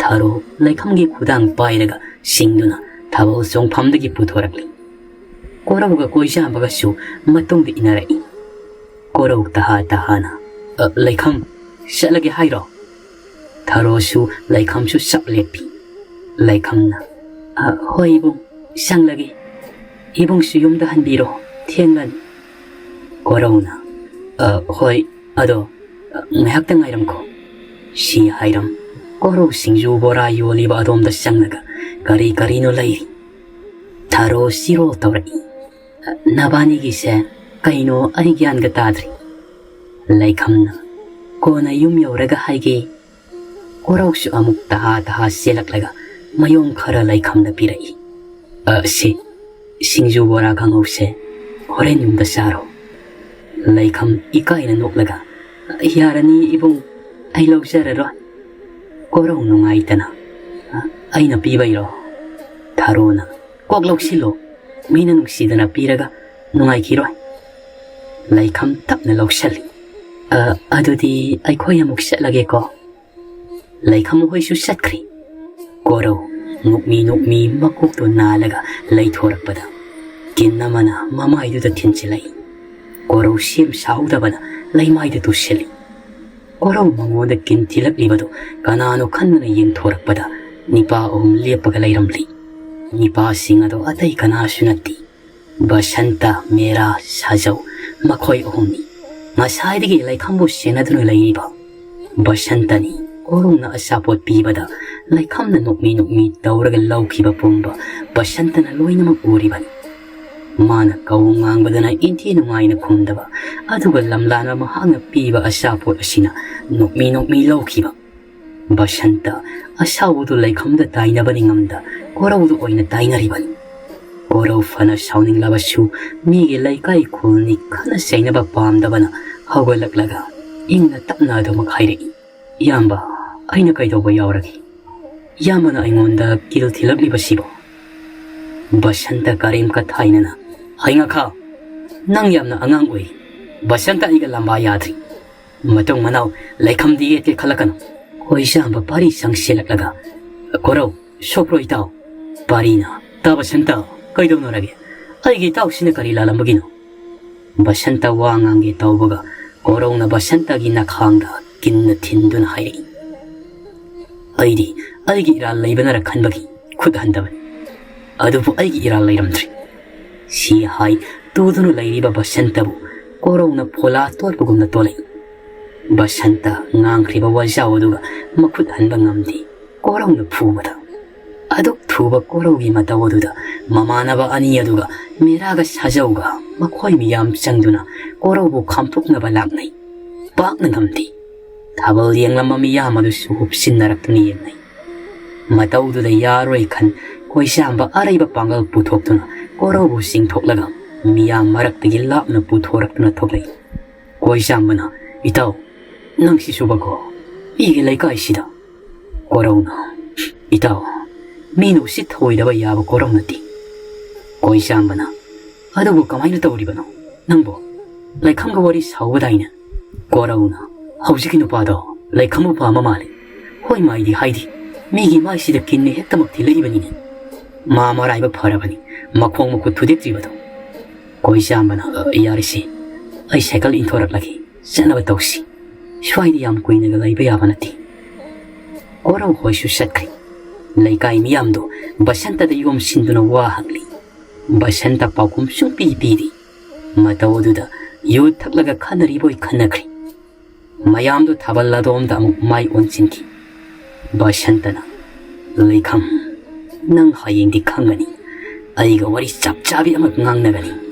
ꯊꯥꯔꯣ ꯂꯩꯈꯝꯒꯤ ꯈꯨꯗꯥꯡ ꯄꯥꯏꯔꯒ ꯁꯤꯡꯗꯨꯅ ꯊꯥꯕꯜ ꯆꯣꯡꯐꯝꯗꯒꯤ ꯄꯨꯊꯣꯔꯛꯂꯤ꯫ ꯀꯣꯔꯧꯒ ꯀꯣꯏꯖꯥꯝꯕꯒꯁꯨ ꯃꯇꯨꯡꯗ ꯏꯟꯅꯔꯛꯏ꯫ ꯀꯣꯔꯧ ꯇꯍꯥ ꯇꯍꯥꯅ, "ꯑ, ꯂꯩꯈꯝ, ꯆꯠꯂꯒꯦ ꯍꯥꯏꯔꯣ?" ꯊꯥꯔꯣꯁꯨ ꯂꯩꯈꯝꯁꯨ ꯆꯞ ꯂꯦꯞꯄꯤ꯫ ꯂꯩꯈꯝꯅ, "ꯑ, ꯍꯣꯏ ꯏꯕꯨꯡ, ꯆꯪꯂꯒꯦ꯫ ꯏꯕꯨꯡꯁꯨ ꯌꯨꯝꯗ ꯍꯟꯕꯤꯔꯣ, ꯊꯦꯡꯂꯅꯤ꯫" ꯀꯣꯔꯧꯅ, "ꯑ, ꯍꯣꯏ, ꯑꯗꯣ, ꯑ, ꯉꯥꯏꯍꯥꯛꯇ ꯉꯥꯏꯔꯝꯈꯣ꯫" ꯁꯤ ꯍꯥꯏꯔꯝ ꯀꯣꯔꯧ ꯁꯤꯡꯖꯨ ꯕꯣꯔꯥ ꯌꯣꯜꯂꯤꯕ ꯑꯗꯣꯝꯗ ꯆꯪꯂꯒ ꯀꯔꯤ ꯀꯔꯤꯅꯣ ꯂꯩꯔꯤ꯫ ꯊꯥꯔꯣ ꯆꯤꯔꯣꯜ ꯇꯧꯔꯛꯏ꯫ "ꯅꯕꯥꯅꯤꯒꯤꯁꯦ ꯀꯩꯅꯣ ꯑꯩ ꯒ꯭ꯌꯥꯟꯒ ꯇꯥꯗ꯭ꯔꯤ꯫" ꯂꯩꯈꯝꯅ, "ꯀꯣꯟꯅ ꯌꯨꯝ ꯌꯧꯔꯒ ꯍꯥꯏꯒꯦ꯫" ꯀꯣꯔꯧꯁꯨ ꯑꯃꯨꯛ ꯇꯍꯥ ꯇꯍꯥ ꯆꯦꯜꯂꯛꯂꯒ ꯃꯌꯣꯝ ꯈꯔ ꯂꯩꯈꯝꯗ ꯄꯤꯔꯛꯏ꯫ "ꯑ, ꯁꯤ, ꯁꯤꯡꯖꯨ ꯕꯣꯔꯥ ꯀꯥꯡꯍꯧꯁꯦ ꯍꯣꯔꯦꯟ ꯌꯨꯝꯗ ꯆꯥꯔꯣ꯫" ꯂꯩꯈꯝ ꯏꯀꯥꯏꯅ ꯅꯣꯛꯂꯒ, "ꯌꯥꯔꯅꯤ ꯏꯕꯨꯡ, ꯑꯩ ꯂꯧꯖꯔꯔꯣꯏ꯫" ꯀꯣꯔꯧ ꯅꯨꯡꯉꯥꯏꯇꯅ, "ꯑꯩꯅ ꯄꯤꯕꯩꯔꯣ?" ꯊꯥꯔꯣꯅ, "ꯀꯣꯛ ꯂꯧꯁꯤꯜꯂꯣ, ꯃꯤꯅ ꯅꯨꯡꯁꯤꯗꯅ ꯄꯤꯔꯒ ꯅꯨꯡꯉꯥꯏꯈꯤꯔꯣꯏ꯫" ꯂꯩꯈꯝ ꯇꯞꯅ ꯂꯧꯁꯤꯜꯂꯤ꯫ "ꯑ, ꯑꯗꯨꯗꯤ ꯑꯩꯈꯣꯏ ꯑꯃꯨꯛ ꯆꯠꯂꯒꯦꯀꯣ꯫" ꯂꯩꯈꯝ ꯍꯣꯏꯁꯨ ꯆꯠꯈ꯭ꯔꯤ꯫ ꯀꯣꯔꯧ ꯅꯣꯛꯃꯤ ꯅꯣꯛꯃꯤ ꯃꯀꯣꯛꯇꯣ ꯅꯥꯜꯂꯒ ꯂꯩꯊꯣꯔꯛꯄꯗ ꯀꯤꯟ ꯑꯃꯅ ꯃꯃꯥꯏꯗꯨꯗ ꯊꯤꯟꯖꯤꯜꯂꯛꯏ꯫ ꯀꯣꯔꯧ ꯁꯦꯝ ꯁꯥꯍꯧꯗꯕꯅ ꯂꯩꯃꯥꯏꯗ ꯇꯨꯁꯤꯜꯂꯤ꯫ ꯀꯣꯔꯧ ꯃꯉꯣꯟꯗ ꯀꯤꯟ ꯊꯤꯜꯂꯛꯂꯤꯕꯗꯨ ꯀꯅꯥꯅꯣ ꯈꯟꯗꯨꯅ ꯌꯦꯡꯊꯣꯔꯛꯄꯗ ꯅꯤꯄꯥ ꯑꯍꯨꯝ ꯂꯦꯞꯄꯒ ꯂꯩꯔꯝꯂꯤ꯫ ꯅꯤꯄꯥꯁꯤꯡ ꯑꯗꯣ ꯑꯇꯩ ꯀꯅꯥꯁꯨ ꯅꯠꯇꯦ, ꯕꯁꯟꯇ, ꯃꯦꯔꯥ, ꯁꯥꯖꯧ, ꯃꯈꯣꯏ ꯑꯍꯨꯝꯅꯤ꯫ ꯉꯁꯥꯏꯗꯒꯤ ꯂꯩꯈꯝꯕꯨ ꯁꯦꯟꯅꯗꯨꯅ ꯂꯩꯔꯤꯕ ꯕꯁꯟꯇꯅꯤ꯫ ꯀꯣꯔꯧꯅ ꯑꯆꯥꯄꯣꯠ ꯄꯤꯕꯗ ꯂꯩꯈꯝꯅ ꯅꯣꯛꯃꯤ ꯅꯣꯛꯃꯤ ꯇꯧꯔꯒ ꯂꯧꯈꯤꯕ ꯄꯨꯝꯕ ꯕꯁꯟꯇꯅ ꯂꯣꯏꯅꯃꯛ ꯎꯔꯤꯕꯅꯤ꯫ ꯃꯥꯅ ꯀꯧ ꯉꯥꯡꯕꯗꯅ ꯏꯟꯊꯤ ꯅꯨꯡꯉꯥꯏꯅ ꯈꯨꯝꯗꯕ, ꯑꯗꯨꯒ ꯂꯝꯂꯥꯟꯕ ꯃꯍꯥꯛꯅ ꯄꯤꯕ ꯑꯆꯥꯄꯣꯠ ꯑꯁꯤꯅ ꯅꯣꯛꯃꯤ ꯅꯣꯛꯃꯤ ꯂꯧꯈꯤꯕ꯫ ꯕꯁꯟꯇ ꯑꯁꯥꯎꯕꯗꯨ ꯂꯩꯈꯝꯗ ꯇꯥꯏꯅꯕ ꯅꯤꯡꯉꯝꯗ ꯀꯣꯔꯧꯗꯨ ꯑꯣꯏꯅ ꯇꯥꯏꯅꯔꯤꯕꯅꯤ꯫ ꯀꯣꯔꯧ ꯐꯅ ꯁꯥꯎꯅꯤꯡꯂꯕꯁꯨ ꯃꯤꯒꯤ ꯂꯩꯀꯥꯏ ꯈꯨꯜꯅꯤ ꯈꯠꯅ ꯆꯩꯅꯕ ꯄꯥꯝꯗꯕꯅ ꯍꯧꯒꯠꯂꯛꯂꯒ ꯏꯪꯅ ꯇꯞꯅ ꯑꯗꯨꯃꯛ ꯍꯥꯏꯔꯛꯏ, "ꯏꯌꯥꯝꯕ, ꯑꯩꯅ ꯀꯩꯗꯧꯕ ꯌꯥꯎꯔꯒꯦ? ꯏꯌꯥꯝꯕꯅ ꯑꯩꯉꯣꯟꯗ ꯀꯤꯜ ꯊꯤꯜꯂꯛꯂꯤꯕꯁꯤꯕꯣ?" ꯕꯁꯟꯇ ꯀꯔꯦꯝ ꯀꯊꯥꯏꯅꯅ, "ꯍꯩꯉꯥꯈꯥ, ꯅꯪ ꯌꯥꯝꯅ ꯑꯉꯥꯡ ꯑꯣꯏꯔꯤ꯫ ꯕꯁꯟꯇ ꯑꯩꯒ ꯂꯝꯕꯥ ꯌꯥꯗ꯭ꯔꯤ꯫ ꯃꯇꯨꯡ ꯃꯅꯥꯎ ꯂꯩꯈꯝꯗꯤ ꯌꯦꯠꯀꯦ ꯈꯜꯂꯛꯀꯅꯨ꯫" ꯀꯣꯏꯖꯥꯝꯕ ꯄꯥꯔꯤ ꯆꯪꯁꯤꯜꯂꯛꯂꯒ, "ꯀꯣꯔꯧ, ꯁꯣꯛꯄ꯭ꯔꯣ ꯏꯇꯥꯎ?" ꯄꯥꯔꯤꯅ, "ꯇꯥ ꯕꯁꯟꯇ, ꯀꯩꯗꯧꯅꯔꯒꯦ? ꯑꯩꯒꯤ ꯏꯇꯥꯎꯁꯤꯅ ꯀꯔꯤ ꯂꯥꯜꯂꯝꯕꯒꯤꯅꯣ?" ꯕꯁꯟꯇ ꯋꯥ ꯉꯥꯡꯒꯦ ꯇꯧꯕꯒ ꯀꯣꯔꯧꯅ ꯕꯁꯟꯇꯒꯤ ꯅꯈꯥꯡꯗ ꯀꯤꯟꯅ ꯊꯤꯟꯗꯨꯅ ꯍꯥꯏꯔꯛꯏ, "ꯑꯩꯗꯤ ꯑꯩꯒꯤ ꯏꯔꯥꯜ ꯂꯩꯕꯅꯔ ꯈꯟꯕꯒꯤ ꯈꯨꯠ ꯍꯟꯗꯕꯅꯤ꯫ ꯑꯗꯨꯕꯨ ꯑꯩꯒꯤ ꯏꯔꯥꯜ ꯂꯩꯔꯝꯗ꯭ꯔꯦ꯫" ꯁꯤ ꯍꯥꯏ ꯇꯨꯗꯨꯅ ꯂꯩꯔꯤꯕ ꯕꯁꯟꯇꯕꯨ ꯀꯣꯔꯧꯅ ꯐꯣꯂꯥ ꯇꯣꯠꯄꯒꯨꯝꯅ ꯇꯣꯠꯂꯛꯏ꯫ ꯕꯁꯟꯇ ꯉꯥꯡꯈ꯭ꯔꯤꯕ ꯋꯥꯖꯥꯎ ꯑꯗꯨꯒ ꯃꯈꯨꯠ ꯍꯟꯕ ꯉꯝꯗꯦ꯫ ꯀꯣꯔꯧꯅ ꯐꯨꯕꯗ ꯑꯗꯨꯛ ꯊꯨꯕ ꯀꯣꯔꯧꯒꯤ ꯃꯇꯧ ꯑꯗꯨꯗ ꯃꯃꯥꯟꯅꯕ ꯑꯅꯤ ꯑꯗꯨꯒ ꯃꯦꯔꯥꯒ ꯁꯥꯖꯧꯒ ꯃꯈꯣꯏ ꯃꯤꯌꯥꯝ ꯆꯪꯗꯨꯅ ꯀꯣꯔꯧꯕꯨ ꯈꯥꯝꯊꯣꯛꯅꯕ ꯂꯥꯛꯅꯩ꯫ ꯄꯥꯛꯅ ꯉꯝꯗꯦ꯫ ꯊꯥꯕꯜ ꯌꯦꯡꯂꯝꯕ ꯃꯤꯌꯥꯝ ꯑꯗꯨꯁꯨ ꯍꯨꯞꯁꯤꯟꯅꯔꯛꯇꯨꯅ ꯌꯦꯡꯅꯩ꯫ ꯃꯇꯧꯗꯨꯗ ꯌꯥꯔꯣꯏ ꯈꯟ ꯀꯣꯏꯖꯥꯝꯕ ꯑꯔꯩꯕ ꯄꯥꯡꯒꯜ ꯄꯨꯊꯣꯛꯇꯨꯅ ꯀꯣꯔꯧꯕꯨ ꯆꯤꯡꯊꯣꯛꯂꯒ ꯃꯤꯌꯥꯝ ꯃꯔꯛꯇꯒꯤ ꯂꯥꯞꯅ ꯄꯨꯊꯣꯔꯛꯇꯨꯅ ꯊꯣꯛꯂꯛꯏ꯫ ꯀꯣꯏꯖꯥꯝꯕꯅ, "ꯏꯇꯥꯎ, ꯅꯪꯁꯤꯁꯨꯕꯀꯣ, ꯃꯤꯒꯤ ꯂꯩꯀꯥꯏꯁꯤꯗ?" ꯀꯣꯔꯧꯅ, "ꯏꯇꯥꯎ, ꯃꯤꯅ ꯎꯁꯤꯠ ꯊꯑꯣꯏꯗꯕ ꯌꯥꯕ ꯀꯣꯔꯧ ꯅꯠꯇꯦ꯫" ꯀꯣꯏꯖꯥꯝꯕꯅ, "ꯑꯗꯨꯕꯨ ꯀꯃꯥꯏꯅ ꯇꯧꯔꯤꯕꯅꯣ ꯅꯪꯕꯨ? ꯂꯩꯈꯝꯒ ꯋꯥꯔꯤ ꯁꯥꯎꯕꯗꯥꯏꯅꯦ?" ꯀꯣꯔꯧꯅ, "ꯍꯧꯖꯤꯛꯀꯤ ꯅꯨꯄꯥꯗꯣ ꯂꯩꯈꯝꯕꯨ ꯄꯥꯝꯕ ꯃꯥꯜꯂꯤ꯫ ꯍꯣꯏ ꯃꯥꯏꯗꯤ ꯍꯥꯏꯗꯤ, ꯃꯤꯒꯤ ꯃꯥꯏꯁꯤꯗ ꯀꯤꯟꯅ ꯍꯦꯛꯇꯃꯛ ꯊꯤꯜꯂꯛꯏꯕꯅꯤꯅꯦ꯫ ꯃꯥ ꯃꯔꯥꯏꯕꯛ ꯐꯔꯕꯅꯤ, ꯃꯈꯣꯡ ꯃꯈꯨꯠ ꯊꯨꯗꯦꯛꯇ꯭ꯔꯤꯕꯗꯣ꯫" ꯀꯣꯏꯖꯥꯝꯕꯅ, "ꯑ, ꯌꯥꯔꯦꯁꯦ, ꯑꯩ ꯁꯥꯏꯀꯜ ꯏꯟꯊꯣꯔꯛꯂꯒꯦ, ꯆꯠꯅꯕ ꯇꯧꯁꯤ꯫ ꯁ꯭ꯋꯥꯏꯗ ꯌꯥꯝ ꯀꯨꯏꯅꯒ ꯂꯩꯕ ꯌꯥꯕ ꯅꯠꯇꯦ꯫" ꯀꯣꯔꯧ ꯍꯣꯏꯁꯨ ꯆꯠꯈ꯭ꯔꯦ꯫ ꯂꯩꯀꯥꯏ ꯃꯤꯌꯥꯝꯗꯣ ꯕꯁꯟꯇꯗ ꯌꯣꯝꯁꯤꯟꯗꯨꯅ ꯋꯥ ꯍꯪꯂꯤ꯫ ꯕꯁꯟꯇ ꯄꯥꯎꯈꯨꯝ ꯁꯨꯡꯄꯤ ꯄꯤꯗꯦ꯫ ꯃꯇꯧ ꯑꯗꯨꯗ ꯌꯨ ꯊꯛꯂꯒ ꯈꯟꯅꯔꯤꯕꯣꯏ ꯈꯟꯅꯈ꯭ꯔꯦ꯫ ꯃꯌꯥꯝꯗꯨ ꯊꯥꯕꯜ ꯑꯗꯣꯝꯗ ꯑꯃꯨꯛ ꯃꯥꯏ ꯑꯣꯟꯁꯤꯟꯈꯤ꯫ ꯕꯁꯟꯇꯅ, "ꯂꯩꯈꯝ, ꯅꯪ ꯍꯌꯦꯡꯗꯤ ꯈꯪꯒꯅꯤ꯫ ꯑꯩꯒ ꯋꯥꯔꯤ ꯆꯞ ꯆꯥꯕꯤ ꯑꯃ ꯉꯥꯡꯅꯒꯅꯤ꯫